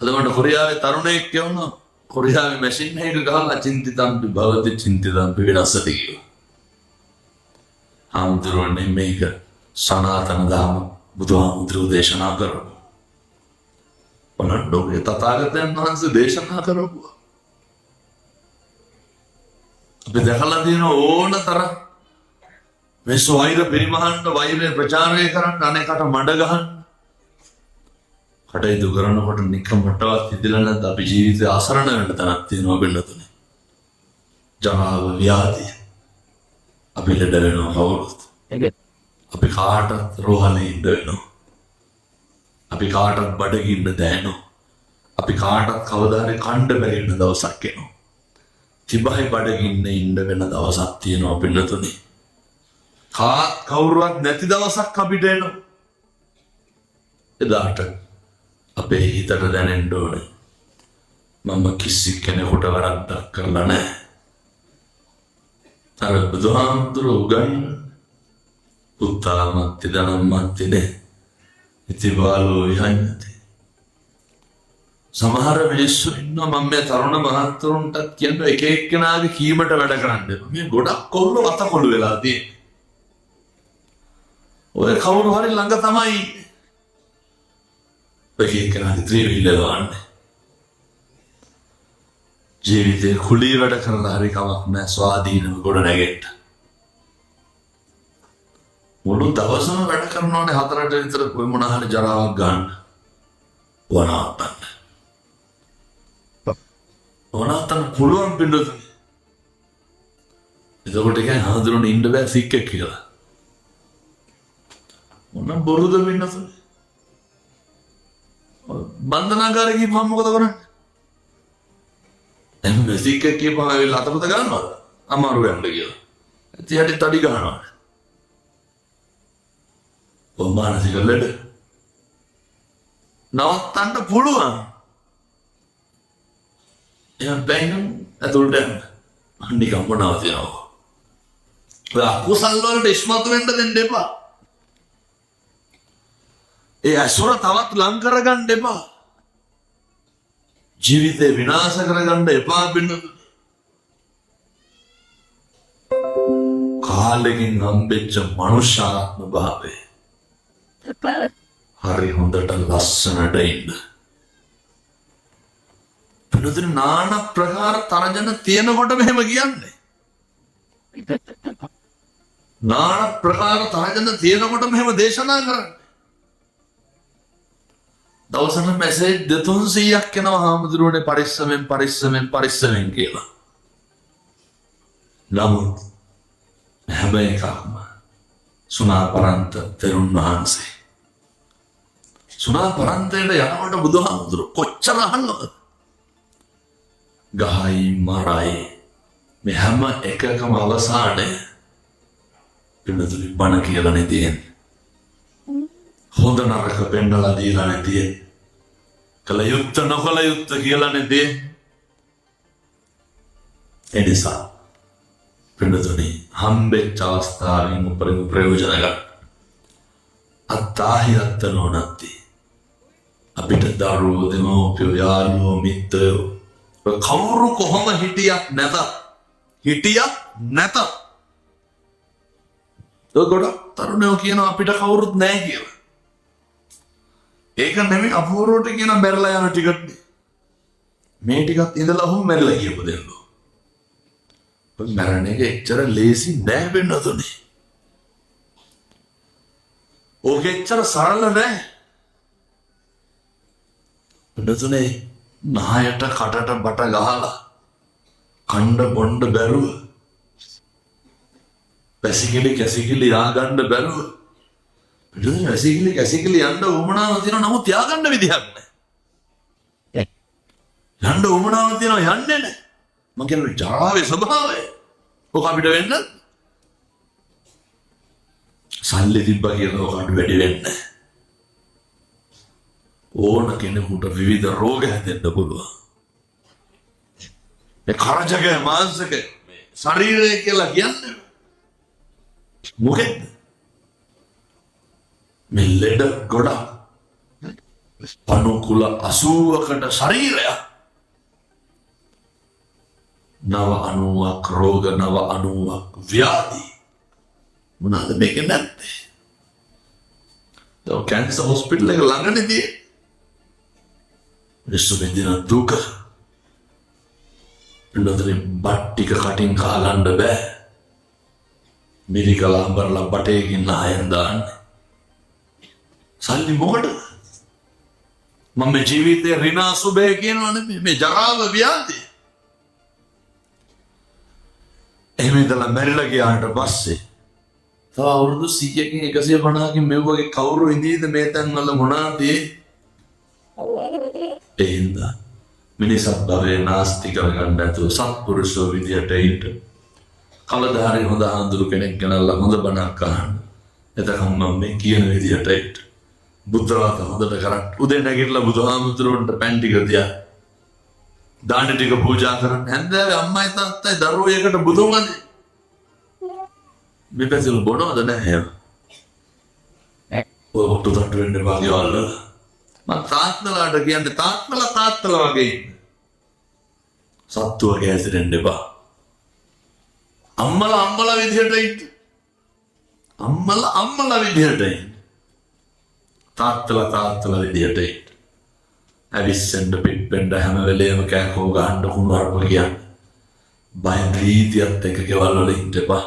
A: අද මට කොරියාවේ තරුණයෙක් කියවුණා, කොරියාවේ මැෂින් එකක ගහලා චින්තිතම්පි භවති චින්තිතම්පි විනස්සති කිව්වා. හාමුදුරුවනේ මේක සනාතන ධර්ම බුදුහාමුදුරුවෝ දේශනා කරපු. බලන්න ඔය තථාගතයන් වහන්සේ දේශනා කරපුවා. අපි දැකලා තියෙන ඕන තරම් මේ වෛර පරිමහන්න, වෛරය ප්‍රචාරය කරන්න, අනේකට මඩ ගහන්න කටයුතු කරනකොට නිකමටවත් හිතිලා නැද්ද අපි ජීවිතේ අසරණ වෙන්න තැනක් තියෙනවා වෙන්නතුනේ. ජරාව ව්‍යාධිය. අපි ලෙඩ වෙනවා කවුරුත්. අපි කාටත් රෝහලේ ඉන්න වෙනවා. අපි කාටත් බඩගින්න දැනෙනවා. අපි කාටත් කවදා හරි කණ්ඩ බැරි වෙන දවසක් එනවා. තිබහයි බඩගින්න ඉන්න වෙන දවසක් තියෙනවා පින්නතුනේ. කාත් කවුරුවත් නැති දවසක් අපිට එනවා. එදාට අපේ හිතට දැනෙන්න ඕනේ මම කිසි කෙනෙකුට වැරද්දක් කරලා නැහැ. අර බුදුහාමුදුරුවෝ උගන්වන පුත්තාමත්ති ධනම්මත්ති නේ ඉති බාලෝ විහඤ්ඤති. සමහර මිනිස්සු ඉන්නවා, මම මේ තරුණ මහත්වරුන්ටත් කියනවා, එක එක්කෙනාගේ කීමට වැඩ කරන්න එපා. මේ ගොඩක් කොල්ලෝ අතකොළු වෙලා තියෙන්නේ. ඔය කවුරු හරි ළඟ තමයි ඉන්නේ. ඔය එක එක්කෙනාගේ ත්‍රිවිල් එලවන්නේ. ජීවිතේ කුලී වැඩ කරලා හරි කමක් නෑ, ස්වාධීනව ගොඩ නැගෙන්න. මුළු දවසම වැඩ කරනවානේ හතරට විතර කොයි මොන හරි ජරාවක් ගන්න. වනාත්තන්න. වනාත්තන්න පුළුවන් පින්නතුනේ. එතකොට කියන්නේ හඳුනන ඉන්න බෑ සික්කෙක් කියලා. මොන බොරුද පින්නතුනේ. බන්ධනාගාරේ ගිහපුවම මොකද කරන්නේ? එහෙනම් සික්කෙක් කියපුවම ඇවිල්ලා අතපත ගන්නවද? අමාරු යන්න කියලා. ඇති හැටි තඩි ගන්නවා. ඔය මානසික ලෙඩ නවත්තන්න පුළුවන්. එහෙනම් බැංගම් ඇතුළට යන්න. නිකම්ම නවතිනවා. ඔය අකුසල් වලට ඉස්මතු වෙන්න දෙන්න එපා. ඒ ඇසුර තවත් ලං කරගන්න එපා. ජීවිතේ විනාශ කරගන්න එපා පින්නතුනේ. කාලෙකින් හම්බෙච්ච මනුෂ්‍යාත්ම භාවය. හරි හොඳට ලස්සනට ඉන්න. පින්නතුනේ නාන ප්‍රකාර තරජන තියෙනකොට මෙහෙම කියන්නේ. නාන ප්‍රකාර තරජන තියෙනකොට මෙහෙම දේශනා කරන්නේ. දවසට මැසේජ් 200-300ක් එනවා හාමුදුරුවනේ පරිස්සමෙන් පරිස්සමෙන් පරිස්සමෙන් කියලා. නමුත් හැම එකක්ම සුණාපරන්ත තෙරුන් වහන්සේ. සුණාපරන්තයට යනකොට බුදුහාමුදුරුවෝ කොච්චර අහන්නවද? ගහයි මරයි මේ හැම එකකම අවසානය පින්නතුනි බණ කියලානේ තියෙන්නේ. හොඳ නරක පෙන්නලා දීලානේ තියෙන්නේ. කළ යුත්ත නොකළ යුත්ත කියලානේ තියෙන්නේ. ඒ නිසා පින්නතුනි හම්බෙච්ච අවස්ථාවෙන් උපරිම ප්‍රයෝජන ගන්න. අත්තාහි අත්තනෝනත්ති. අපිට දරුවෝ, දෙමව්පියෝ, යාළුවෝ, මිත්‍රයෝ කවුරු කොහොම හිටියත් නැතත්, හිටියත් නැතත්, ඔය ගොඩක් තරුණයෝ කියනවා අපිට කවුරුත් නැහැ කියලා. ඒක නෙමෙයි, අපූර්වට කියන මැරලා යන ටිකත් මේ ටිකත් ඉඳලා ඔහොම මැරලා කියපු දෙන්නෝ. ඔය මැරෙන එක එච්චර ලේසි නෑ වෙන්නතුනේ. ඕක එච්චර සරල නෑ. පින්නතුනේ නහයට කටට බට ගහලා කණ්ඩ බොණ්ඩ බැරුව වැසිකිලි කැසිකිලි යාගන්න බැරුව පින්නතුනේ වැසිකිලි කැසිකිලි යන්න උවමනාව තියෙනවා, නමුත් යාගන්න විදිහක් නෑ. යන්න උවමනාව තියෙනවා, යන්නේ නෑ. මං කියන්නේ ජරාවේ ස්වභාවය. ඔක අපිට වෙන්න සල්ලි තිබ්බා කියලා ඔක අඩු වැඩි වෙන්නේ නෑ. ඕන කෙනෙකුට විවිධ රෝග හැදෙන්න පුළුවන්. මේ කරජක මාංශක මේ ශරීරය කියලා කියන්නේ මොකෙද්ද? මේ ලෙඩ ගොඩක් පණුකුල 80කට ශරීරයක් නව 90ක් රෝග, නව 90ක් ව්‍යාධි. මොනවාද මේක නැත්තේ? දැන් කැන්සර් හොස්පිටල් එක ළඟනේ තියෙන්නේ. මිනිස්සු විඳින දුක පින්නතුනේ බත් ටික කටින් කාගන්න බෑ. මිරිකලා අඹරලා බටේකින් නහයෙන් දාන්නේ. සල්ලි මොකටද? මම මේ ජීවිතේ ඍණ අසුබේ කියනවා නෙමෙයි, මේ ජරාව ව්‍යාධි. එහෙම ඉඳලා මැරිලා ගියාට පස්සේ තව අවුරුදු 100කින් 150කින් මේ වගේ කවුරු ඉඳීද මේ තැන්වල මොනාද ඒ? ඒ හින්දා මිනිසත් භවයේ නාස්ති කරගන්න නැතුව සත්පුරුෂෝ විදියට ඉන්න. කවදා හරි හොඳ හාමුදුරු කෙනෙක් ගෙනල්ලා හොඳ බණක් අහන්න. එතකම් මම මේ කියන විදියට ඉන්න. බුද්ධ රාත හොඳට කරන්න. උදේ නැගිටලා බුදුහාමුදුරුවන්ට පැන් ටික තියා. දාන ටික පූජා කරන්න. හැන්දෑවේ අම්මයි තාත්තයි දරුවෝ එකට බුදුන් වඳින්න. මේ පැතිවල බොනවද නැහැ එහෙම? ඔය ඔට්ටු තට්ටු වෙන්න එපා ගෙවල් වල. මං තාත්තලාට කියන්නේ තාත්තලා තාත්තලා වගේ ඉන්න. සත්තු වගේ හැසිරෙන්න එපා. අම්මලා අම්මලා විදිහට ඉන්න. අම්මලා අම්මලා විදිහට ඉන්න. තාත්තලා තාත්තලා විදිහට ඉන්න. ඇවිස්සෙන්න පිප්පෙන්න හැම වෙලේම කෑකෝ ගහන්න කුණු හarp කියන්න. බය ප්‍රීතියත් එක්ක ගෙවල් වල ඉන්න එපා.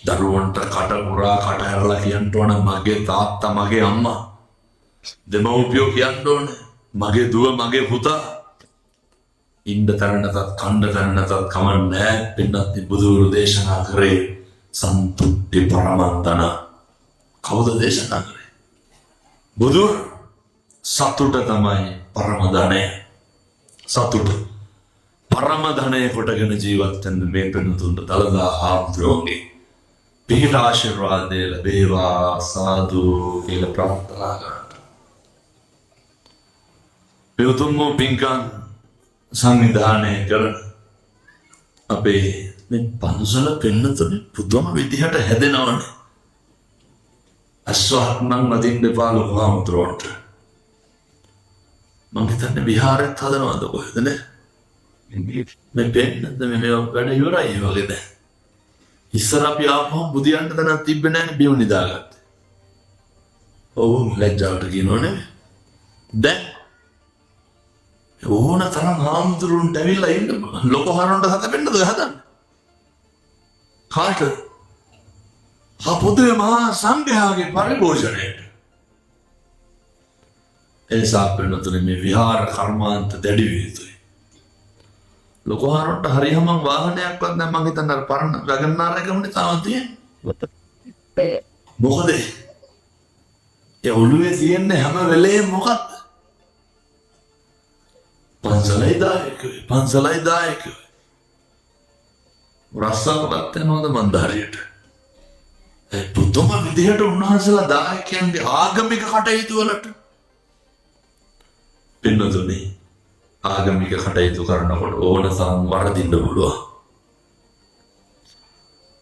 A: දරුවන්ට කට පුරා කට ඇරලා කියන්න ඕන මගේ තාත්තා මගේ අම්මා. දෙමව්පියෝ කියන්න ඕන මගේ දුව මගේ පුතා. ඉන්න තැන නැතත් කණ්ඩ තැන නැතත් කමක් නෑ. පින්නත් බුදුවරු දේශනා කරේ සන්තුට්ටි පරමන්තන. කවුද දේශනා කරේ? බුදුවරු. සතුට තමයි පරම ධනය. සතුට පරම ධනය කොටගෙන ජීවත් වෙන්න මේ පින්නතුන්ට දළදා හාමුදුරුවන්ගේ පිහිට ආශිර්වාදය ලැබේවා සාදු කියලා ප්‍රාර්ථනා කරන්න. මේ උතුම් වූ පින්කම් සංවිධානය කරන අපේ මේ පන්සල පින්නතුනේ පුදුම විදිහට හැදෙනවනේ. අස්වහක් නම් අදින්න එපා ලොකු හාමුදුරුවන්ට. මං හිතන්නේ විහාරෙත් හදනවද කොහෙද නේ? මේ පෙන්නද මේ වැඩ ඉවරයි ඒ වගේ දැන්. ඉස්සර අපි ආපුවම බුදියන්න තැනක් තිබ්බේ නෑනේ බිම නිදාගත්තේ. ඔව් ලැජ්ජාවට කියනව නෙමෙයි. දැන් ඕන තරම් හාමුදුරුවන්ට ඇවිල්ලා ඉන්න පුළුවන්. ලොකු හරුන්ට සැතපෙන්නද ඔය හදන්නේ? කාටද? හා පොදුවේ මහා සංඝයාගේ පරිභෝජනයට. ඒ නිසා පින්නතුනේ මේ විහාර කර්මාන්ත දැඩි විය යුතුයි. ලොකු හරුන්ට හරියම වාහනයක්වත් දැන් මං හිතන්නේ අර පරණ වැගන්නාර එකමනේ තාම තියෙන්නේ. මොකද ඒ ඔළුවේ තියෙන්නේ හැම වෙලේම මොකක්ද? පන්සලයි දායකයෝ, පන්සලයි දායකයෝ. රස්සාවකට යනවද මන්ද හරියට? ඒ පුදුම විදිහට උන්වහන්සේලා දායකයන්ගේ ආගමික කටයුතු වලට පින්නතුනේ ආගමික කටයුතු කරනකොට ඕන තරම් වරදින්න පුළුවන්.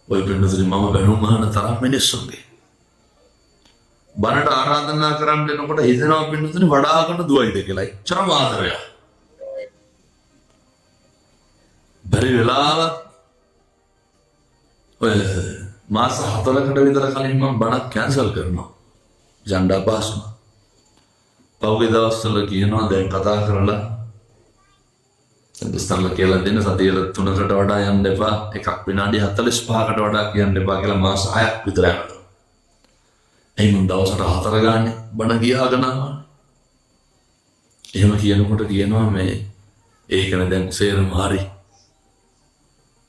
A: ඔය පින්නතුනේ මම බැනුම් අහන තරම් මිනිස්සුන්ගේ බණට ආරාධනා කරන්න එනකොට හිතෙනවා පින්නතුනේ වඩාගෙන දුවයිද කියලා. එච්චරම ආදරයක්. බැරි වෙලාවක් ඔය මාස 4කට විතර කලින් මම බණක් කැන්සල් කරනවා. ජණ්ඩා පාසුම. පහුගිය දවස්වල කියනවා දැන් කතා කරලා දොස්තරලා කියලා දෙන්න සතිය 3කට වඩා යන්න එපා, එකක් විනාඩි 45කට වඩා කියන්න එපා කියලා මාස 6ක් විතර යනවා. ඇයි මං දවසට 4 ගානේ බණ කියාගෙන ආවනේ. එහෙම කියනකොට කියනවා මේ ඒකනේ දැන් සේරම හරි.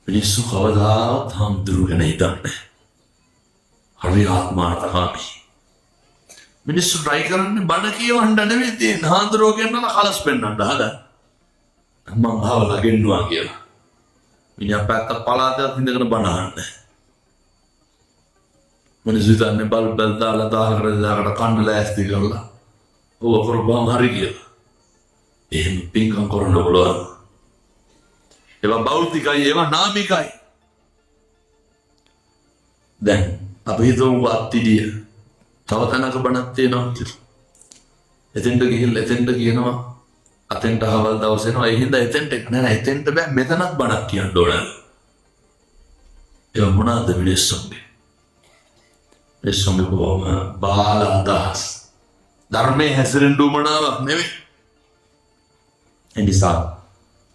A: මිනිස්සු කවදාවත් හාමුදුරුවෝ ගැන හිතන්නේ නැහැ. හරි ආත්මාර්ථකාමී. මිනිස්සු ට්‍රයි කරන්නේ බණ කියවන්න නෙවෙයි තියෙන්නේ. හාමුදුරුවෝ කියනවා කලස් පෙන්නන්න හදන්නේ. මං අහවලා ගෙන්නුවා කියලා. මිනිහා පැත්ත පළාතයක් ඉඳගෙන බණ අහන්නේ. මිනිස්සු හිතන්නේ බල් බල් දාලා 1000කට 2000කට කන්න ලෑස්ති කරලා ඔව කරපුවාම හරි කියලා. එහෙම පින්කම් කරන්න පුළුවන්. ඒවා භෞතිකයි, ඒවා නාමිකයි. දැන් අපි හිතමු අත්තිඩිය තව තැනක බණක් තියෙනවා කියලා. එතෙන්ට ගිහිල්ලා එතෙන්ට කියනවා අතෙන්ට අහවල් දවස් එනවා. ඒ හින්දා එතෙන්ට නෑ නෑ එතෙන්ට බෑ, මෙතනත් බණක් කියන්න ඕන. ඒවා මොනවාද මිනිස්සුන්ගේ? මිනිස්සුන්ගේ බොහොම බාල අදහස්. ධර්මයේ හැසිරෙන්න උවමනාවක් නෙවෙයි. ඒ නිසා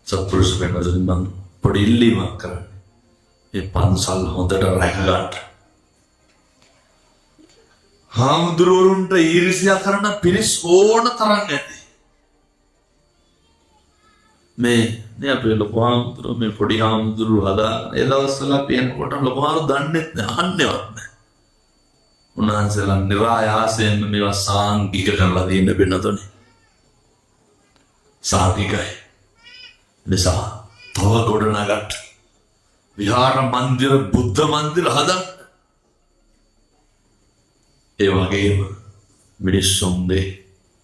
A: සත්පුරුෂ වෙනවද මං පොඩි ඉල්ලීමක් කරන්නේ. මේ පන්සල් හොඳට රැක ගන්න. හාමුදුරුවරුන්ට ඊර්ෂ්‍යා කරන පිරිස් ඕන තරම් ඇති. මේ නේ අපේ ලොකු හාමුදුරුවෝ මේ පොඩි හාමුදුරුවෝ හදාගෙන ඒ දවස්වල අපි එනකොට ලොකු හාමුදුරුවෝ දන්නෙත් නෑ, අහන්නෙවත් නෑ. උන්වහන්සේලා නිරායාසයෙන්ම මේවා සාංගික කරලා තියෙන වෙනතොනේ. සාංගිකයි. නිසා තව ගොඩනගන්න. විහාර මන්දිර බුද්ධ මන්දිර හදන්න. ඒ වගේම මිනිස්සුන්ගේ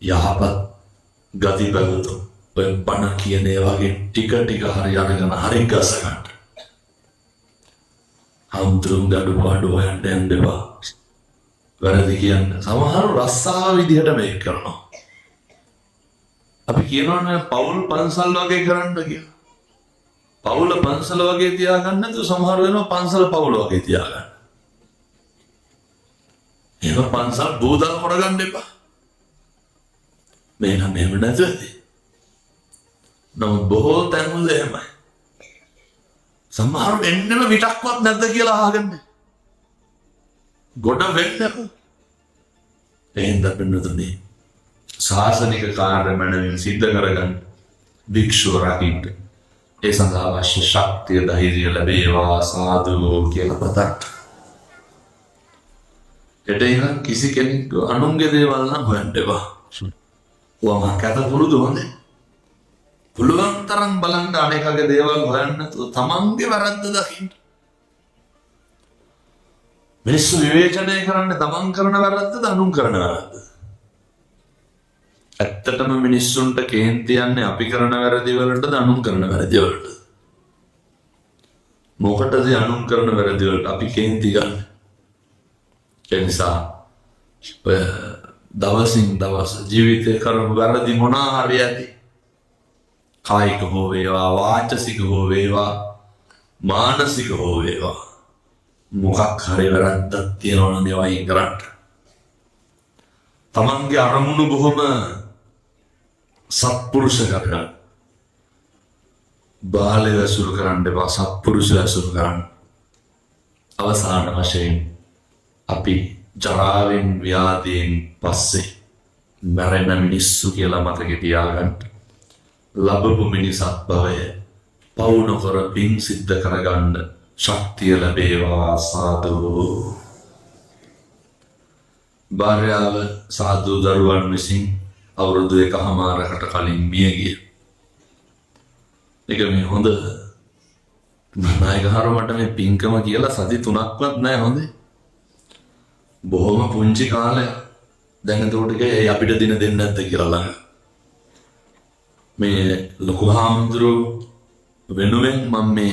A: යහපත් ගති පැවතුම් ඔය බණ කියන ඒ වගේ ටික ටික හරි අරගෙන හරි ගස ගන්න. හාමුදුරුවන්ගේ අඩුපාඩු හොයන්න යන්න එපා. වැරදි කියන්න. සමහරු රස්සාව විදිහට මේක කරනවා. අපි කියනවනේ පවුල් පන්සල් වගේ කරන්න කියලා. පවුල පන්සල වගේ තියාගන්න නැතුව සමහර වෙනවා පන්සල පවුල වගේ තියාගන්න. එහෙම පන්සල් බූදල් කරගන්න එපා. මේ නම් එහෙම නැතුව ඇති. නමුත් බොහෝ තැන්වල එහෙමයි. සමහරු එන්නෙම විටක්වත් නැද්ද කියලා අහගන්නේ. ගොඩ වෙන්න. එහෙනම් පින්නතුනි ශාසනික කාර්ය මැනවින් සිද්ධ කරගන්න භික්ෂුව රකින්න. ඒ සඳහා අවශ්‍ය ශක්තිය ධෛර්යය ලැබේවා සාදු කියලා පතන්න. හෙට ඉඳන් කිසි කෙනෙක් අනුන්ගේ දේවල් නම් හොයන්න එපා. ඔයා කැත පුරුදු හොඳේ. පුළුවන් තරම් බලන්න අනේකගේ දේවල් හොයන්න නැතුව තමන්ගේ වැරද්ද දකින්න. මිනිස්සු විවේචනය කරන්නේ තමන් කරන වැරද්දද අනුන් කරන වැරද්දද? ඇත්තටම මිනිස්සුන්ට කේන්ති යන්නේ අපි කරන වැරදි වලටද අනුන් කරන වැරදි වලටද? මොකටද අනුන් කරන වැරදි වලට අපි කේන්ති ගන්න? ඒ නිසා ඔය දවසින් දවස ජීවිතේ කරන වැරදි මොනවා හරි ඇති. කායික හෝ වේවා, වාචසික හෝ වේවා, මානසික හෝ වේවා, මොකක් හරි වැරද්දක් තියෙනවා නම් ඒවා අයින් කරන්න. තමන්ගේ අරමුණු බොහොම සත්පුරුෂ කරගන්න. බාලය ඇසුරු කරන්න එපා, සත්පුරුෂ ඇසුරු කරන්න. අවසාන වශයෙන් අපි ජරාවෙන් ව්‍යාධියෙන් පස්සේ මැරෙන මිනිස්සු කියලා මතක තියාගන්න. ලැබපු මිනිසත් භවය පව් නොකර පින් සිද්ධ කරගන්න ශක්තිය ලැබේවා සාදු. භාර්යාව සාදු දරුවන් විසින් අවුරුදු 1.5කට කලින් මිය ගිය. ඒක මේ හොඳ නායකහරු මට මේ පින්කම කියලා සති 3ක්වත් නෑ හොඳේ. බොහොම පුංචි කාලයක්. දැන් එතකොට කිව්වා අපිට දින දෙන්නේ නැද්ද කියලා ළඟ. මේ ලොකු හාමුදුරුවෝ වෙනුවෙන් මම මේ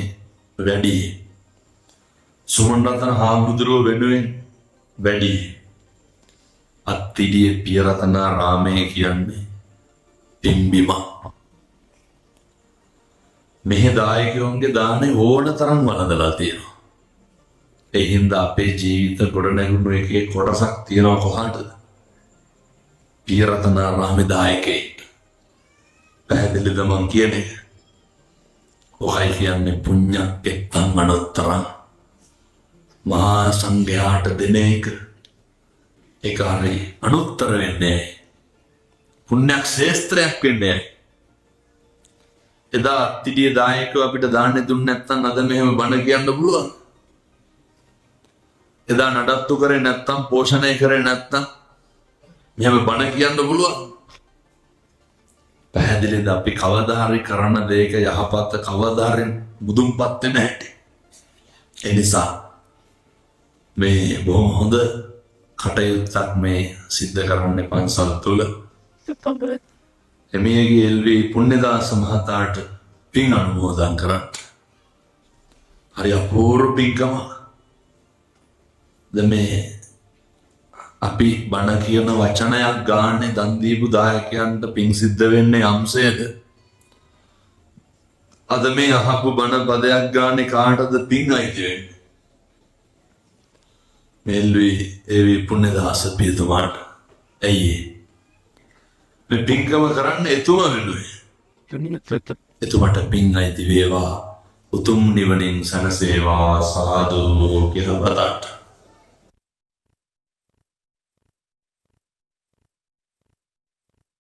A: වැඩි. සුමන රතන හාමුදුරුවෝ වෙනුවෙන් වැඩි. අත්තිඩිය පියරතනාරාමය කියන්නේ පින්බිම. මෙහෙ දායකයන්ගේ දානේ ඕන තරම් වළඳලා තියෙනවා. ඒ හින්දා අපේ ජීවිත ගොඩ නැගුණු එකේ කොටසක් තියෙනවා කොහාටද? පියරතනාරාමේ දායකයින්ට. පැහැදිලිද මං කියන එක? ඔකයි කියන්නේ පුඤ්ඤක්කෙත්තං අනුත්තරං. මහා සංඝයාට දෙන එක ඒක හරි අනුත්තර වෙන්නේ. පුණ්‍යක් ශේස්ත්‍රයක් වෙන්නේ. එදා අත්තිඩිය දායකව අපිට දාන්නේ දුන්නේ නැත්නම් අද මෙහෙම බණ කියන්න පුළුවන්. එදා නඩත්තු කරේ නැත්නම්, පෝෂණය කරේ නැත්නම් මෙහෙම බණ කියන්න පුළුවන්. පැහැදිලිද අපි කවදා හරි කරන දෙයක යහපත කවදා හරි මුදුන්පත් වෙන හැටි. ඒ නිසා මේ බොහොම හොඳ කටයුත්තක් මේ සිද්ධ කරන්නේ පන්සල් තුල. එමියගේ එල්වි පුණ්‍යදාස මහතාට පින් අනුමෝදන් කරන්න. හරි අපූර්ව පින්කමක්. දැන් මේ අපි බණ කියන වචනයක් ගානේ දන් දීපු දායකයන්ට පින් සිද්ධ වෙන්නේ යම්සේද, අද මේ අහපු බණ පදයක් ගානේ කාටද පින් අයිති වෙන්නේ? මෙල්වි ඒවි පුණ්‍යදාස පියතුමාට. ඇයි ඒ? මේ පින්කම කරන්න එතුමා වෙනුවෙන්. එතුමාට පින් අයිති වේවා, උතුම් නිවනින් සැනසේවා, සාදු කියලා බතට.